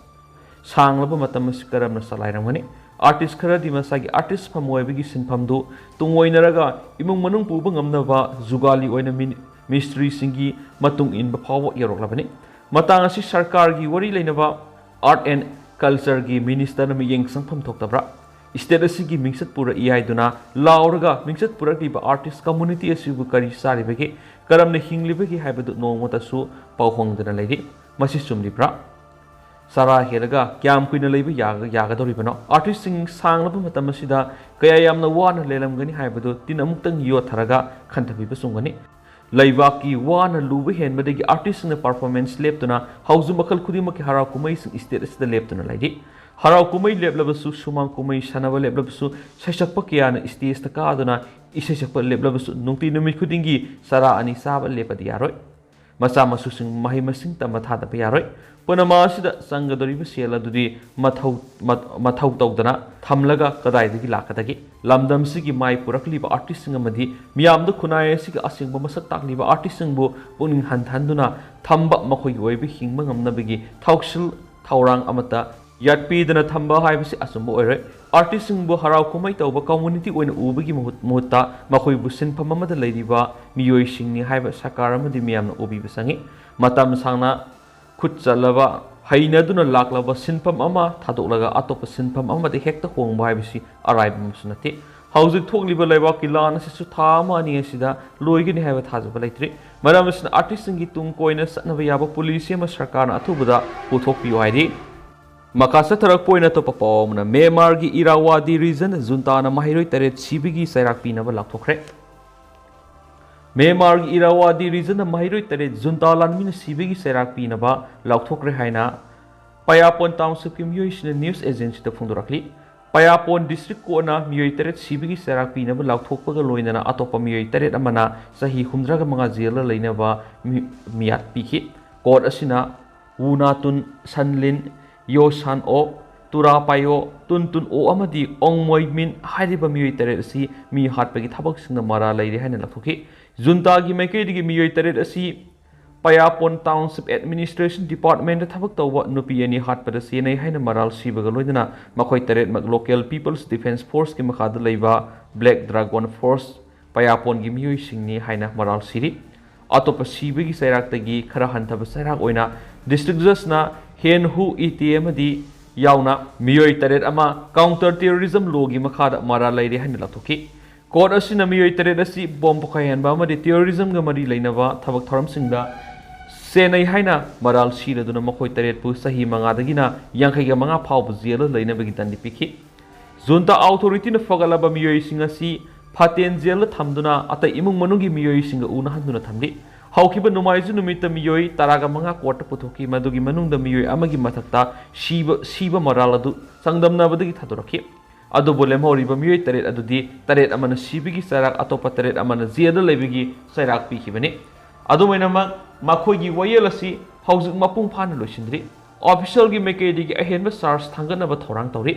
ꯁꯥꯡꯂꯕ ꯃꯇꯝ ꯑꯁꯤ ꯀꯔꯝꯅ ꯆꯂꯥꯏꯔꯝꯒꯅꯤ? Artist ꯈꯔꯗꯤ ꯃꯁꯥꯒꯤ artist ꯐꯝ ꯑꯣꯏꯕꯒꯤ ꯁꯤꯟꯐꯝꯗꯨ ꯇꯨꯡꯑꯣꯏꯅꯔꯒ ꯏꯃꯨꯡ ꯃꯅꯨꯡ ꯄꯨꯕ ꯉꯝꯅꯕ ꯖꯨꯒꯥꯂꯤ ꯑꯣꯏꯅ ꯃꯤꯅꯤ-, ꯃꯤꯁꯇ꯭ꯔꯤꯁꯤꯡꯒꯤ ꯃꯇꯨꯡ ꯏꯟꯕ ꯐꯥꯎꯕ ꯌꯧꯔꯛꯂꯕꯅꯤ꯫ ꯃꯇꯥꯡ ꯑꯁꯤ ꯁꯔꯀꯥꯔꯒꯤ ꯋꯥꯔꯤ ꯂꯩꯅꯕ Art and Cultureꯒꯤ Ministerꯅ ꯃꯤꯠꯌꯦꯡ ꯆꯪꯐꯝ ꯊꯣꯛꯇꯕ꯭ꯔꯥ? State ꯑꯁꯤꯒꯤ ꯃꯤꯡꯆꯠ ꯄꯨꯔꯛꯏ ꯍꯥꯏꯗꯨꯅ ꯂꯥꯎꯔꯒ ꯃꯤꯡꯆꯠ ꯄꯨꯔꯛꯂꯤꯕ artist community ꯑꯁꯤꯕꯨ ꯀꯔꯤ ꯆꯥꯔꯤꯕꯒꯦ, ꯀꯔꯝꯅ ꯍꯤꯡꯂꯤꯕꯒꯦ ꯍꯥꯏꯕꯗꯨ ꯅꯣꯡꯃꯇꯁꯨ ꯄꯥꯎ ꯍꯪꯗꯅ ꯂꯩꯔꯤ꯫ ꯃꯁꯤ ꯆꯨꯝꯂꯤꯕ꯭ꯔꯥ? ꯆꯔꯥ ꯍꯦꯜꯂꯒ ꯀꯌꯥꯝ ꯀꯨꯏꯅ ꯂꯩꯕ ꯌꯥꯒ-, ꯌꯥꯒꯗꯧꯔꯤꯕꯅꯣ? Artistꯁꯤꯡ ꯁꯥꯡꯂꯕ ꯃꯇꯝ ꯑꯁꯤꯗ ꯀꯌꯥ ꯌꯥꯝꯅ ꯋꯥꯅ ꯂꯦꯜꯂꯝꯒꯅꯤ ꯍꯥꯏꯕꯗꯨ ꯇꯤꯟ ꯑꯃꯨꯛꯇꯪ ꯌꯣꯠꯊꯔꯒ ꯈꯟꯊꯕꯤꯕ ꯆꯨꯝꯒꯅꯤ꯫ ꯂꯩꯕꯥꯛꯀꯤ ꯋꯥꯅ ꯂꯨꯕ ꯍꯦꯟꯕꯗꯒꯤ artistꯁꯤꯡꯅ performance ꯂꯦꯞꯇꯨꯅ ꯍꯧꯖꯤꯛ ꯃꯈꯜ ꯈꯨꯗꯤꯡꯃꯛꯀꯤ ꯍꯔꯥꯎ ꯀꯨꯝꯍꯩꯁꯤꯡ state ꯑꯁꯤꯗ ꯂꯦꯞꯇꯨꯅ ꯂꯩꯔꯤ꯫ ꯍꯔꯥꯎ ꯀꯨꯝꯍꯩ ꯂꯦꯞꯂꯕꯁꯨ, ꯁꯨꯃꯥꯡ ꯀꯨꯝꯍꯩ ꯁꯥꯟꯅꯕ ꯂꯦꯞꯂꯕꯁꯨ, ꯁꯩꯁꯛꯄ ꯀꯌꯥꯅ stageꯇ ꯀꯥꯗꯨꯅ ꯏꯁꯩ ꯁꯛꯄ ꯂꯦꯞꯂꯕꯁꯨ, ꯅꯨꯡꯇꯤ ꯅꯨꯃꯤꯠ ꯈꯨꯗꯤꯡꯒꯤ ꯆꯔꯥ ꯑꯅꯤ ꯆꯥꯕ ꯂꯦꯞꯄꯗꯤ ꯌꯥꯔꯣꯏ꯫ ꯃꯆꯥ ꯃꯁꯨꯁꯤꯡ ꯃꯍꯩ ꯃꯁꯤꯡ ꯇꯝꯕ ꯊꯥꯗꯕ ꯌꯥꯔꯣꯏ꯫ ꯄꯨꯝꯅꯃꯛ ꯑꯁꯤꯗ ꯆꯪꯒꯗꯧꯔꯤꯕ ꯁꯦꯜ ꯑꯗꯨꯗꯤ ꯃꯊꯧ, ꯃ-, ꯃꯊꯧ ꯇꯧꯗꯅ ꯊꯝꯂꯒ ꯀꯗꯥꯏꯗꯒꯤ ꯂꯥꯛꯀꯗꯒꯦ? ꯂꯝꯗꯝꯁꯤꯒꯤ ꯃꯥꯏ ꯄꯨꯔꯛꯂꯤꯕ artistꯁꯤꯡ ꯑꯃꯗꯤ ꯃꯤꯌꯥꯝꯗ ꯈꯨꯟꯅꯥꯏ ꯑꯁꯤꯒꯤ ꯑꯁꯦꯡꯕ ꯃꯁꯛ ꯇꯥꯛꯂꯤꯕ artistꯁꯤꯡꯕꯨ ꯄꯨꯛꯅꯤꯡ ꯍꯟꯊꯍꯟꯗꯨꯅ ꯊꯝꯕ, ꯃꯈꯣꯏꯒꯤ ꯑꯣꯏꯕ ꯍꯤꯡꯕ ꯉꯝꯅꯕꯒꯤ ꯊꯧꯁꯤꯜ ꯊꯧꯔꯥꯡ ꯑꯃꯠꯇ ꯌꯥꯠꯄꯤꯗꯅ ꯊꯝꯕ ꯍꯥꯏꯕꯁꯤ ꯑꯆꯨꯝꯕ ꯑꯣꯏꯔꯣꯏ꯫ Artistꯁꯤꯡꯕꯨ ꯍꯔꯥꯎ ꯀꯨꯝꯍꯩ ꯇꯧꯕ community ꯑꯣꯏꯅ ꯎꯕꯒꯤ ꯃꯍꯨꯠ-, ꯃꯍꯨꯠꯇ ꯃꯈꯣꯏꯕꯨ ꯁꯤꯟꯐꯝ ꯑꯃꯗ ꯂꯩꯔꯤꯕ ꯃꯤꯑꯣꯏꯁꯤꯡꯅꯤ ꯍꯥꯏꯕ ꯁꯔꯀꯥꯔ ꯑꯃꯗꯤ ꯃꯤꯌꯥꯝꯅ ꯎꯕꯤꯕ ꯆꯪꯏ꯫ ꯃꯇꯝ ꯁꯥꯡꯅ ꯈꯨꯠ ꯆꯠꯂꯕ, ꯍꯩꯅꯗꯨꯅ ꯂꯥꯛꯂꯕ ꯁꯤꯟꯐꯝ ꯑꯃ ꯊꯥꯗꯣꯛꯂꯒ ꯑꯇꯣꯞꯄ ꯁꯤꯟꯐꯝ ꯑꯃꯗ ꯍꯦꯛꯇ ꯍꯣꯡꯕ ꯍꯥꯏꯕꯁꯤ ꯑꯔꯥꯏꯕ ꯑꯃꯁꯨ ꯅꯠꯇꯦ꯫ ꯍꯧꯖꯤꯛ ꯊꯣꯛꯂꯤꯕ ꯂꯩꯕꯥꯛꯀꯤ ꯂꯥꯟ ꯑꯁꯤꯁꯨ ꯊꯥ ꯑꯃ ꯑꯅꯤ ꯑꯁꯤꯗ ꯂꯣꯏꯒꯅꯤ ꯍꯥꯏꯕ ꯊꯥꯖꯕ ꯂꯩꯇ꯭ꯔꯤ꯫ ꯃꯔꯝ ꯑꯁꯤꯅ ꯑꯥꯔꯇꯤꯁꯁꯤꯡꯒꯤ ꯇꯨꯡ ꯀꯣꯏꯅ ꯆꯠꯅꯕ ꯌꯥꯕ ꯄꯣꯂꯤꯁꯤ ꯑꯃ ꯁꯔꯀꯥꯔꯅ ꯑꯊꯨꯕꯗ ꯄꯨꯊꯣꯛꯄꯤꯌꯨ ꯍꯥꯏꯔꯤ꯫ ꯃꯈꯥ ꯆꯠꯊꯔꯛꯄ ꯑꯣꯏꯅ ꯑꯇꯣꯞꯄ ꯄꯥꯎ ꯑꯃꯅ ꯃ꯭ꯌꯥꯟꯃꯥꯔꯒꯤ ꯏꯔꯥꯋꯥꯗꯤ ꯔꯤꯖꯟ ꯖꯨꯟꯇꯥꯅ ꯃꯍꯩꯔꯣꯏ ꯇꯔꯦꯠ ꯁꯤꯕꯒꯤ ꯆꯩꯔꯥꯛ ꯄꯤꯅꯕ ꯂꯥꯎꯊꯣꯛꯈ꯭ꯔꯦ꯫ ꯃ꯭ꯌꯥꯟꯃꯥꯔꯒꯤ ꯏꯔꯥꯋꯥꯗꯤ ꯔꯤꯖꯟꯗ ꯃꯍꯩꯔꯣꯏ ꯇꯔꯦꯠ ꯖꯨꯟꯇꯥ ꯂꯥꯟꯃꯤꯅ ꯁꯤꯕꯒꯤ ꯆꯩꯔꯥꯛ ꯄꯤꯅꯕ ꯂꯥꯎꯊꯣꯛꯈ꯭ꯔꯦ ꯍꯥꯏꯅ ꯄꯌꯥꯄꯣꯟ ꯇꯥꯎꯟꯁꯤꯞꯀꯤ ꯃꯤꯑꯣꯏꯁꯤꯡꯅ ꯅ꯭ꯌꯨꯁ ꯑꯦꯖꯦꯟꯁꯤꯗ ꯐꯣꯡꯗꯣꯔꯛꯂꯤ꯫ ꯄꯌꯥꯄꯣꯟ ꯗꯤꯁꯇ꯭ꯔꯤꯛ ꯀꯣꯔꯠꯅ ꯃꯤꯑꯣꯏ ꯇꯔꯦꯠ ꯁꯤꯕꯒꯤ ꯆꯩꯔꯥꯛ ꯄꯤꯅꯕ ꯂꯥꯎꯊꯣꯛꯄꯒ ꯂꯣꯏꯅꯅ ꯑꯇꯣꯞꯄ ꯃꯤꯑꯣꯏ ꯇꯔꯦꯠ ꯑꯃꯅ ꯆꯍꯤ ꯍꯨꯝꯗ꯭ꯔꯥꯒ ꯃꯉꯥ ꯖꯦꯜꯗ ꯂꯩꯅꯕ ꯃꯤ-, ꯃꯤꯌꯥꯠ ꯄꯤꯈꯤ꯫ ꯀꯣꯔꯠ ꯑꯁꯤꯅ ꯋꯨ ꯅꯥꯇꯨꯟ, ꯁꯟ ꯂꯤꯟ, ꯌꯣ ꯁꯥꯟ ꯑꯣꯛ, ꯇꯨꯔꯥ ꯄꯥꯏꯌꯣ, ꯇꯨꯟ ꯇꯨꯟ ꯑꯣ ꯑꯃꯗꯤ ꯑꯣꯡ ꯃꯣꯏ ꯃꯤꯟ ꯍꯥꯏꯔꯤꯕ ꯃꯤꯑꯣꯏ ꯇꯔꯦꯠ ꯑꯁꯤ ꯃꯤ ꯍꯥꯠꯄꯒꯤ ꯊꯕꯛꯁꯤꯡꯗ ꯃꯔꯥꯜ ꯂꯩꯔꯤ ꯍꯥꯏꯅ ꯂꯥꯎꯊꯣꯛꯈꯤ꯫ ꯖꯨꯟꯇꯥꯒꯤ ꯃꯥꯏꯀꯩꯗꯒꯤ ꯃꯤꯑꯣꯏ ꯇꯔꯦꯠ ꯑꯁꯤ ꯄꯌꯥꯄꯣꯟ ꯇꯥꯎꯟꯁꯤꯞ ꯑꯦꯗꯃꯤꯅꯤꯁꯇ꯭ꯔꯦꯁꯟ ꯗꯤꯄꯥꯔꯠꯃꯦꯟꯗ ꯊꯕꯛ ꯇꯧꯕ ꯅꯨꯄꯤ ꯑꯅꯤ ꯍꯥꯠꯄꯗ ꯆꯦꯟꯅꯩ ꯍꯥꯏꯅ ꯃꯔꯥꯜ ꯁꯤꯕꯒ ꯂꯣꯏꯅꯅ ꯃꯈꯣꯏ ꯇꯔꯦꯠꯃꯛ ꯂꯣꯀꯦꯜ ꯄꯤꯄꯜꯁ ꯗꯤꯐꯦꯟꯁ ꯐꯣꯔꯁꯀꯤ ꯃꯈꯥꯗ ꯂꯩꯕ ꯕ꯭ꯂꯦꯛ ꯗ꯭ꯔꯥꯒꯣꯟ ꯐꯣꯔꯁ ꯄꯌꯥꯄꯣꯟꯒꯤ ꯃꯤꯑꯣꯏꯁꯤꯡꯅꯤ ꯍꯥꯏꯅ ꯃꯔꯥꯜ ꯁꯤꯔꯤ꯫ ꯑꯇꯣꯞꯄ ꯁꯤꯕꯒꯤ ꯆꯩꯔꯥꯛꯇꯒꯤ ꯈꯔ ꯍꯟꯊꯕ ꯆꯩꯔꯥꯛ ꯑꯣꯏꯅ ꯗꯤꯁꯇ꯭ꯔꯤꯛ ꯖꯖꯅ ꯍꯦꯟ ꯍꯨ ꯏꯇꯦ ꯑꯃꯗꯤ ꯌꯥꯎꯅ ꯃꯤꯑꯣꯏ ꯇꯔꯦꯠ ꯑꯃ ꯀꯥꯎꯟꯇꯔ ꯇꯦꯔꯣꯔꯤꯖꯝ ꯂꯣꯒꯤ ꯃꯈꯥꯗ ꯃꯔꯥꯜ ꯂꯩꯔꯦ ꯍꯥꯏꯅ ꯂꯥꯎꯊꯣꯛꯈꯤ꯫ ꯀꯣꯔꯠ ꯑꯁꯤꯅ ꯃꯤꯑꯣꯏ ꯇꯔꯦꯠ ꯑꯁꯤ ꯕꯣꯝ ꯄꯣꯈꯥꯏꯍꯟꯕ ꯑꯃꯗꯤ ꯇꯦꯔꯣꯔꯤꯖꯝꯒ ꯃꯔꯤ ꯂꯩꯅꯕ ꯊꯕꯛ ꯊꯧꯔꯝꯁꯤꯡꯗ ꯆꯦꯟꯅꯩ ꯍꯥꯏꯅ ꯃꯔꯥꯜ ꯁꯤꯔꯗꯨꯅ ꯃꯈꯣꯏ ꯇꯔꯦꯠꯄꯨ ꯆꯍꯤ ꯃꯉꯥꯗꯒꯤꯅ ꯌꯥꯡꯈꯩꯒ ꯃꯉꯥ ꯐꯥꯎꯕ ꯖꯦꯜꯗ ꯂꯩꯅꯕꯒꯤ ꯗꯟꯗꯤ ꯄꯤꯈꯤ꯫ ꯖꯨꯟꯇꯥ ꯑꯣꯊꯣꯔꯤꯇꯤꯅ ꯐꯒꯠꯂꯕ ꯃꯤꯑꯣꯏꯁꯤꯡ ꯑꯁꯤ ꯐꯥꯇꯦꯟ ꯖꯦꯜꯗ ꯊꯝꯗꯨꯅ ꯑꯇꯩ ꯏꯃꯨꯡ ꯃꯅꯨꯡꯒꯤ ꯃꯤꯑꯣꯏꯁꯤꯡꯒ ꯎꯅꯍꯟꯗꯨꯅ ꯊꯝꯂꯤ꯫ ꯍꯧꯈꯤꯕ ꯅꯣꯡꯃꯥꯏꯖꯤꯡ ꯅꯨꯃꯤꯠꯇ ꯃꯤꯑꯣꯏ ꯇꯔꯥꯒ ꯃꯉꯥ ꯀꯣꯔꯠꯇ ꯄꯨꯊꯣꯛꯈꯤ, ꯃꯗꯨꯒꯤ ꯃꯅꯨꯡꯗ ꯃꯤꯑꯣꯏ ꯑꯃꯒꯤ ꯃꯊꯛꯇ ꯁꯤꯕ, ꯁꯤꯕ ꯃꯔꯥꯜ ꯑꯗꯨ ꯆꯥꯡꯗꯝꯅꯕꯗꯒꯤ ꯊꯥꯗꯣꯔꯛꯈꯤ꯫ ꯑꯗꯨꯕꯨ ꯂꯦꯝꯍꯧꯔꯤꯕ ꯃꯤꯑꯣꯏ ꯇꯔꯦꯠ ꯑꯗꯨꯗꯤ ꯇꯔꯦꯠ ꯑꯃꯅ ꯁꯤꯕꯒꯤ ꯆꯩꯔꯥꯛ, ꯑꯇꯣꯞꯄ ꯇꯔꯦꯠ ꯑꯃꯅ ꯖꯦꯜꯗ ꯂꯩꯕꯒꯤ ꯆꯩꯔꯥꯛ ꯄꯤꯈꯤꯕꯅꯤ꯫ ꯑꯗꯨꯝ ꯑꯣꯏꯅꯃꯛ, ꯃꯈꯣꯏꯒꯤ ꯋꯥꯌꯦꯜ ꯑꯁꯤ ꯍꯧꯖꯤꯛ ꯃꯄꯨꯡ ꯐꯥꯅ ꯂꯣꯏꯁꯤꯟꯗ꯭ꯔꯤ꯫ ꯑꯣꯐꯤꯁꯤꯌꯦꯜꯒꯤ ꯃꯥꯏꯀꯩꯗꯒꯤ ꯑꯍꯦꯟꯕ ꯆꯥꯔꯖ ꯊꯥꯡꯒꯠꯅꯕ ꯊꯧꯔꯥꯡ ꯇꯧꯔꯤ꯫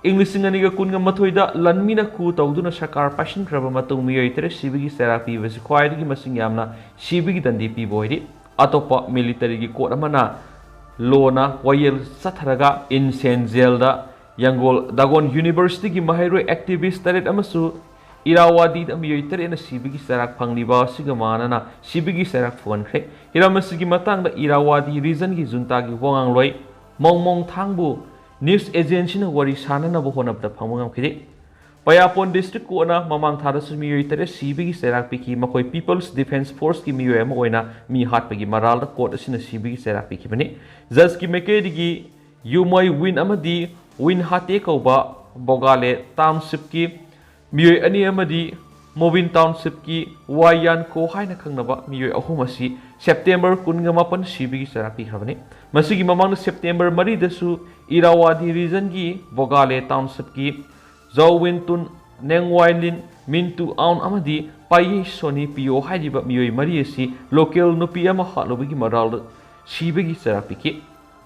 ꯏꯪ ꯂꯤꯁꯤꯡ ꯑꯅꯤꯒ ꯀꯨꯟꯒ ꯃꯥꯊꯣꯏꯗ ꯂꯥꯟꯃꯤꯅ coup ꯇꯧꯗꯨꯅ ꯁꯔꯀꯥꯔ ꯄꯥꯏꯁꯤꯟꯈ꯭ꯔꯕ ꯃꯇꯨꯡ ꯃꯤꯑꯣꯏ ꯇꯔꯦꯠ ꯁꯤꯕꯒꯤ ꯆꯩꯔꯥꯛ ꯄꯤꯕꯁꯤ ꯈ꯭ꯋꯥꯏꯗꯒꯤ ꯃꯁꯤꯡ ꯌꯥꯝꯅ ꯁꯤꯕꯒꯤ ꯗꯟꯗꯤ ꯄꯤꯕ ꯑꯣꯏꯔꯤ꯫ ꯑꯇꯣꯞꯄ ꯃꯤꯂꯤꯇꯔꯤꯒꯤ ꯀꯣꯔꯠ ꯑꯃꯅ ꯂꯣꯅ ꯋꯥꯌꯦꯜ ꯆꯠꯊꯔꯒ ꯏꯟꯁꯦꯟ ꯖꯦꯜꯗ ꯌꯥꯡꯒꯣꯜ ꯗꯥꯒꯣꯟ ꯌꯨꯅꯤꯚꯔꯁꯤꯇꯤꯒꯤ ꯃꯍꯩꯔꯣꯏ ꯑꯦꯛꯇꯤꯚꯤꯁ ꯇꯔꯦꯠ ꯑꯃꯁꯨ ꯏꯔꯥꯋꯥꯗꯤꯗ ꯃꯤꯑꯣꯏ ꯇꯔꯦꯠꯅ ꯁꯤꯕꯒꯤ ꯆꯩꯔꯥꯛ ꯐꯪꯂꯤꯕ ꯑꯁꯤꯒ ꯃꯥꯟꯅꯅ ꯁꯤꯕꯒꯤ ꯆꯩꯔꯥꯛ ꯐꯪꯍꯟꯈ꯭ꯔꯦ꯫ ꯍꯤꯔꯝ ꯑꯁꯤꯒꯤ ꯃꯇꯥꯡꯗ ꯏꯔꯥꯋꯥꯗꯤ ꯔꯤꯖꯟꯒꯤ ꯖꯨꯟꯇꯥꯒꯤ ꯋꯥꯉꯥꯡꯂꯣꯏ ꯃꯣꯡ ꯃꯣꯡ ꯊꯥꯡꯕꯨ ꯅ꯭ꯌꯨꯁ ꯑꯦꯖꯦꯟꯁꯤꯅ ꯋꯥꯔꯤ ꯁꯥꯅꯅꯕ ꯍꯣꯠꯅꯕꯗ ꯐꯪꯕ ꯉꯝꯈꯤꯗꯦ꯫ ꯄꯌꯥꯄꯣꯟ ꯗꯤꯁꯇ꯭ꯔꯤꯛ ꯀꯣꯔꯠꯅ ꯃꯃꯥꯡ ꯊꯥꯗꯁꯨ ꯃꯤꯑꯣꯏ ꯇꯔꯦꯠ ꯁꯤꯕꯒꯤ ꯆꯩꯔꯥꯛ ꯄꯤꯈꯤ꯫ ꯃꯈꯣꯏ ꯄꯤꯄꯜꯁ ꯗꯤꯐꯦꯟꯁ ꯐꯣꯔꯁꯀꯤ ꯃꯤꯑꯣꯏ ꯑꯃ ꯑꯣꯏꯅ ꯃꯤ ꯍꯥꯠꯄꯒꯤ ꯃꯔꯥꯜꯗ ꯀꯣꯔꯠ ꯑꯁꯤꯅ ꯁꯤꯕꯒꯤ ꯆꯩꯔꯥꯛ ꯄꯤꯈꯤꯕꯅꯤ꯫ ꯖꯖꯀꯤ ꯃꯥꯏꯀꯩꯗꯒꯤ ꯌꯨꯃꯣꯏ ꯋꯤꯟ ꯑꯃꯗꯤ ꯋꯤꯟ ꯍꯥꯇꯦ ꯀꯧꯕ ꯕꯣꯒꯥꯂꯦ ꯇꯥꯎꯟꯁꯤꯞꯀꯤ ꯃꯤꯑꯣꯏ ꯑꯅꯤ ꯑꯃꯗꯤ ꯃꯣꯕꯤꯟ ꯇꯥꯎꯟꯁꯤꯞꯀꯤ ꯋꯥꯏ ꯌꯥꯟ ꯀꯣ ꯍꯥꯏꯅ ꯈꯪꯅꯕ ꯃꯤꯑꯣꯏ ꯑꯍꯨꯝ ꯑꯁꯤ ꯁꯦꯞꯇꯦꯝꯕꯔ ꯀꯨꯟꯒ ꯃꯥꯄꯟ ꯁꯤꯕꯒꯤ ꯆꯩꯔꯥꯛ ꯄꯤꯈ꯭ꯔꯕꯅꯤ꯫ ꯃꯁꯤꯒꯤ ꯃꯃꯥꯡꯗ ꯁꯦꯞꯇꯦꯝꯕꯔ ꯃꯔꯤꯗꯁꯨ ꯏꯔꯥꯋꯥꯗꯤ ꯔꯤꯖꯟꯒꯤ ꯕꯣꯒꯥꯂꯦ ꯇꯥꯎꯟꯁꯤꯞꯀꯤ ꯖꯥꯎꯋꯤꯟꯇꯨꯟ, ꯅꯦꯡꯋꯥꯏꯂꯤꯟ, ꯃꯤꯟꯇꯨ ꯑꯥꯎꯟ ꯑꯃꯗꯤ ꯄꯥꯏꯌꯦ ꯁꯣꯅꯤ ꯄꯤꯌꯣ ꯍꯥꯏꯔꯤꯕ ꯃꯤꯑꯣꯏ ꯃꯔꯤ ꯑꯁꯤ ꯂꯣꯀꯦꯜ ꯅꯨꯄꯤ ꯑꯃ ꯍꯥꯠꯂꯨꯕꯒꯤ ꯃꯔꯥꯜꯗ ꯁꯤꯕꯒꯤ ꯆꯩꯔꯥꯛ ꯄꯤꯈꯤ꯫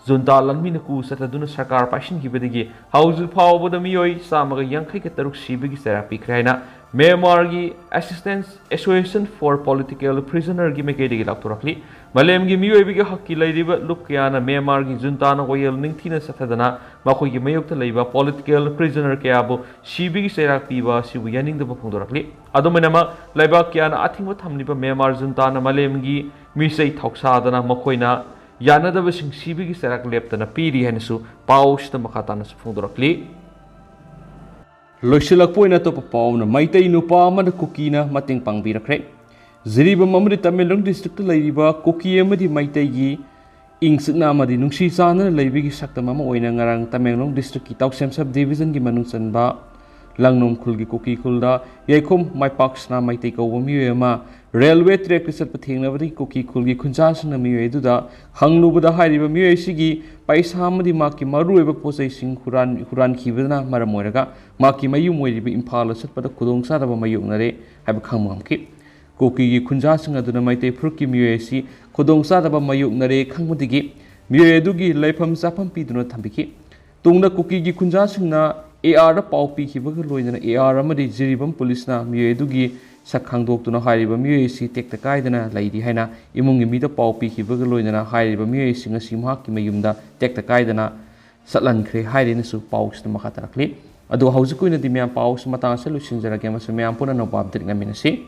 ꯖꯨꯟꯇꯥ ꯂꯥꯟꯃꯤꯅ ꯀꯨ ꯆꯠꯊꯗꯨꯅ ꯁꯔꯀꯥꯔ ꯄꯥꯏꯁꯤꯟꯈꯤꯕꯗꯒꯤ ꯍꯧꯖꯤꯛ ꯐꯥꯎꯕꯗ ꯃꯤꯑꯣꯏ ꯆꯥꯝꯃꯒ ꯌꯥꯡꯈꯩꯒ ꯇꯔꯨꯛ ꯁꯤꯕꯒꯤ ꯆꯩꯔꯥꯛ ꯄꯤꯈ꯭ꯔꯦ ꯍꯥꯏꯅ ꯃ꯭ꯌꯥꯟꯃꯥꯔꯒꯤ Assistance Association for Political Prisonerꯒꯤ ꯃꯥꯏꯀꯩꯗꯒꯤ ꯂꯥꯎꯊꯣꯔꯛꯂꯤ꯫ ꯃꯥꯂꯦꯝꯒꯤ ꯃꯤꯑꯣꯏꯕꯒꯤ ꯍꯛꯀꯤ ꯂꯩꯔꯤꯕ ꯂꯨꯞ ꯀꯌꯥꯅ ꯃ꯭ꯌꯥꯟꯃꯥꯔꯒꯤ ꯖꯨꯟꯇꯥꯅ ꯋꯥꯌꯦꯜ ꯅꯤꯡꯊꯤꯅ ꯆꯠꯊꯗꯅ ꯃꯈꯣꯏꯒꯤ ꯃꯥꯌꯣꯛꯇ ꯂꯩꯕ ꯄꯣꯂꯤꯇꯤꯀꯦꯜ ꯄ꯭ꯔꯤꯖꯅꯔ ꯀꯌꯥꯕꯨ ꯁꯤꯕꯒꯤ ꯆꯩꯔꯥꯛ ꯄꯤꯕ ꯑꯁꯤꯕꯨ ꯌꯥꯅꯤꯡꯗꯕ ꯐꯣꯡꯗꯣꯔꯛꯂꯤ꯫ ꯑꯗꯨꯝ ꯑꯣꯏꯅꯃꯛ, ꯂꯩꯕꯥꯛ ꯀꯌꯥꯅ ꯑꯊꯤꯡꯕ ꯊꯝꯂꯤꯕ ꯃ꯭ꯌꯥꯟꯃꯥꯔ ꯖꯨꯟꯇꯥꯅ ꯃꯥꯂꯦꯝꯒꯤ ꯃꯤꯆꯩ ꯊꯧꯁꯥꯗꯅ ꯃꯈꯣꯏꯅ ꯌꯥꯅꯗꯕꯁꯤꯡ ꯁꯤꯕꯒꯤ ꯆꯩꯔꯥꯛ ꯂꯦꯞꯇꯅ ꯄꯤꯔꯤ ꯍꯥꯏꯅꯁꯨ ꯄꯥꯎ ꯑꯁꯤꯗ ꯃꯈꯥ ꯇꯥꯅꯁꯨ ꯐꯣꯡꯗꯣꯔꯛꯂꯤ꯫ ꯂꯣꯏꯁꯤꯜꯂꯛꯄ ꯑꯣꯏꯅ ꯑꯇꯣꯞꯄ ꯄꯥꯎ ꯑꯃꯅ, ꯃꯩꯇꯩ ꯅꯨꯄꯥ ꯑꯃꯅ ꯀꯨꯀꯤꯅ ꯃꯇꯦꯡ ꯄꯥꯡꯕꯤꯔꯛꯈ꯭ꯔꯦ꯫ ꯖꯤꯔꯤꯕꯥꯝ ꯑꯃꯗꯤ ꯇꯃꯦꯡꯂꯣꯡ ꯗꯤꯁꯇ꯭ꯔꯤꯛꯇ ꯂꯩꯔꯤꯕ ꯀꯨꯀꯤ ꯑꯃꯗꯤ ꯃꯩꯇꯩꯒꯤ ꯏꯪ ꯆꯤꯛꯅ ꯑꯃꯗꯤ ꯅꯨꯡꯁꯤ ꯆꯥꯟꯅꯅ ꯂꯩꯕꯒꯤ ꯁꯛꯇꯝ ꯑꯃ ꯑꯣꯏꯅ ꯉꯔꯥꯡ ꯇꯃꯦꯡꯂꯣꯡ ꯗꯤꯁꯇ꯭ꯔꯤꯛꯀꯤ ꯇꯥꯎꯁꯦꯝ ꯁꯕ ꯗꯤꯕꯤꯖꯟꯒꯤ ꯃꯅꯨꯡ ꯆꯟꯕ ꯂꯪꯅꯨꯡ ꯈꯨꯜꯒꯤ ꯀꯨꯀꯤ ꯈꯨꯜꯗ ꯌꯥꯏꯈꯣꯝ ꯃꯥꯏꯄꯥꯛꯁꯅꯥ ꯃꯩꯇꯩ ꯀꯧꯕ ꯃꯤꯑꯣꯏ ꯑꯃ ꯔꯦꯜꯋꯦ ꯇ꯭ꯔꯦꯛꯇ ꯆꯠꯄ ꯊꯦꯡꯅꯕꯗꯒꯤ ꯀꯨꯀꯤ ꯈꯨꯜꯒꯤ ꯈꯨꯟꯖꯥꯁꯤꯡꯅ ꯃꯤꯑꯣꯏ ꯑꯗꯨꯗ ꯍꯪꯂꯨꯕꯗ ꯍꯥꯏꯔꯤꯕ ꯃꯤꯑꯣꯏ ꯑꯁꯤꯒꯤ ꯄꯩꯁꯥ ꯑꯃꯗꯤ ꯃꯍꯥꯛꯀꯤ ꯃꯔꯨꯑꯣꯏꯕ ꯄꯣꯠꯆꯩꯁꯤꯡ ꯍꯨꯔꯥꯟ-, ꯍꯨꯔꯥꯟꯈꯤꯕꯅ ꯃꯔꯝ ꯑꯣꯏꯔꯒ ꯃꯍꯥꯛꯀꯤ ꯃꯌꯨꯝ ꯑꯣꯏꯔꯤꯕ ꯏꯝꯐꯥꯜꯗ ꯆꯠꯄꯗ ꯈꯨꯗꯣꯡꯆꯥꯗꯕ ꯃꯥꯌꯣꯛꯅꯔꯦ ꯍꯥꯏꯕ ꯈꯪꯕ ꯉꯝꯈꯤ꯫ ꯀꯨꯀꯤꯒꯤ ꯈꯨꯟꯖꯥꯁꯤꯡ ꯑꯗꯨꯅ ꯃꯩꯇꯩ ꯐꯨꯔꯨꯞꯀꯤ ꯃꯤꯑꯣꯏ ꯑꯁꯤ ꯈꯨꯗꯣꯡꯆꯥꯗꯕ ꯃꯥꯌꯣꯛꯅꯔꯦ ꯈꯪꯕꯗꯒꯤ ꯃꯤꯑꯣꯏ ꯑꯗꯨꯒꯤ ꯂꯩꯐꯝ ꯆꯥꯐꯝ ꯄꯤꯗꯨꯅ ꯊꯝꯕꯤꯈꯤ꯫ ꯇꯨꯡꯗ ꯀꯨꯀꯤꯒꯤ ꯈꯨꯟꯖꯥꯁꯤꯡꯅ ꯑꯦ ꯑꯥꯔꯗ ꯄꯥꯎ ꯄꯤꯈꯤꯕꯒ ꯂꯣꯏꯅꯅ ꯑꯦ ꯑꯥꯔ ꯑꯃꯗꯤ ꯖꯤꯔꯤꯕꯥꯝ ꯄꯨꯂꯤꯁꯅ ꯃꯤꯑꯣꯏ ꯑꯗꯨꯒꯤ ꯁꯛ ꯈꯪꯗꯣꯛꯇꯨꯅ ꯍꯥꯏꯔꯤꯕ ꯃꯤꯑꯣꯏ ꯑꯁꯤ ꯇꯦꯛꯇ ꯀꯥꯏꯗꯅ ꯂꯩꯔꯤ ꯍꯥꯏꯅ ꯏꯃꯨꯡꯒꯤ ꯃꯤꯗ ꯄꯥꯎ ꯄꯤꯈꯤꯕꯒ ꯂꯣꯏꯅꯅ ꯍꯥꯏꯔꯤꯕ ꯃꯤꯑꯣꯏ ꯑꯁꯤ ꯉꯁꯤ ꯃꯍꯥꯛꯀꯤ ꯃꯌꯨꯝꯗ ꯇꯦꯛꯇ ꯀꯥꯏꯗꯅ ꯆꯠꯍꯟꯈ꯭ꯔꯦ ꯍꯥꯏꯔꯦꯅꯁꯨ ꯄꯥꯎꯁꯤꯗ ꯃꯈꯥ ꯇꯥꯔꯛꯂꯤ꯫ ꯑꯗꯣ ꯍꯧꯖꯤꯛꯀꯤ ꯑꯣꯏꯅꯗꯤ ꯃꯌꯥꯝ ꯄꯥꯎꯁꯤ ꯃꯇꯥꯡ ꯑꯁꯤꯗ ꯂꯣꯏꯁꯤꯟꯖꯔꯒꯦ ꯑꯃꯁꯨꯡ ꯃꯌꯥꯝ ꯄꯨꯟꯅ ꯑꯅꯧꯕ ꯑꯞꯗꯦꯠ ꯉꯥꯏꯃꯤꯟꯅꯁꯤ꯫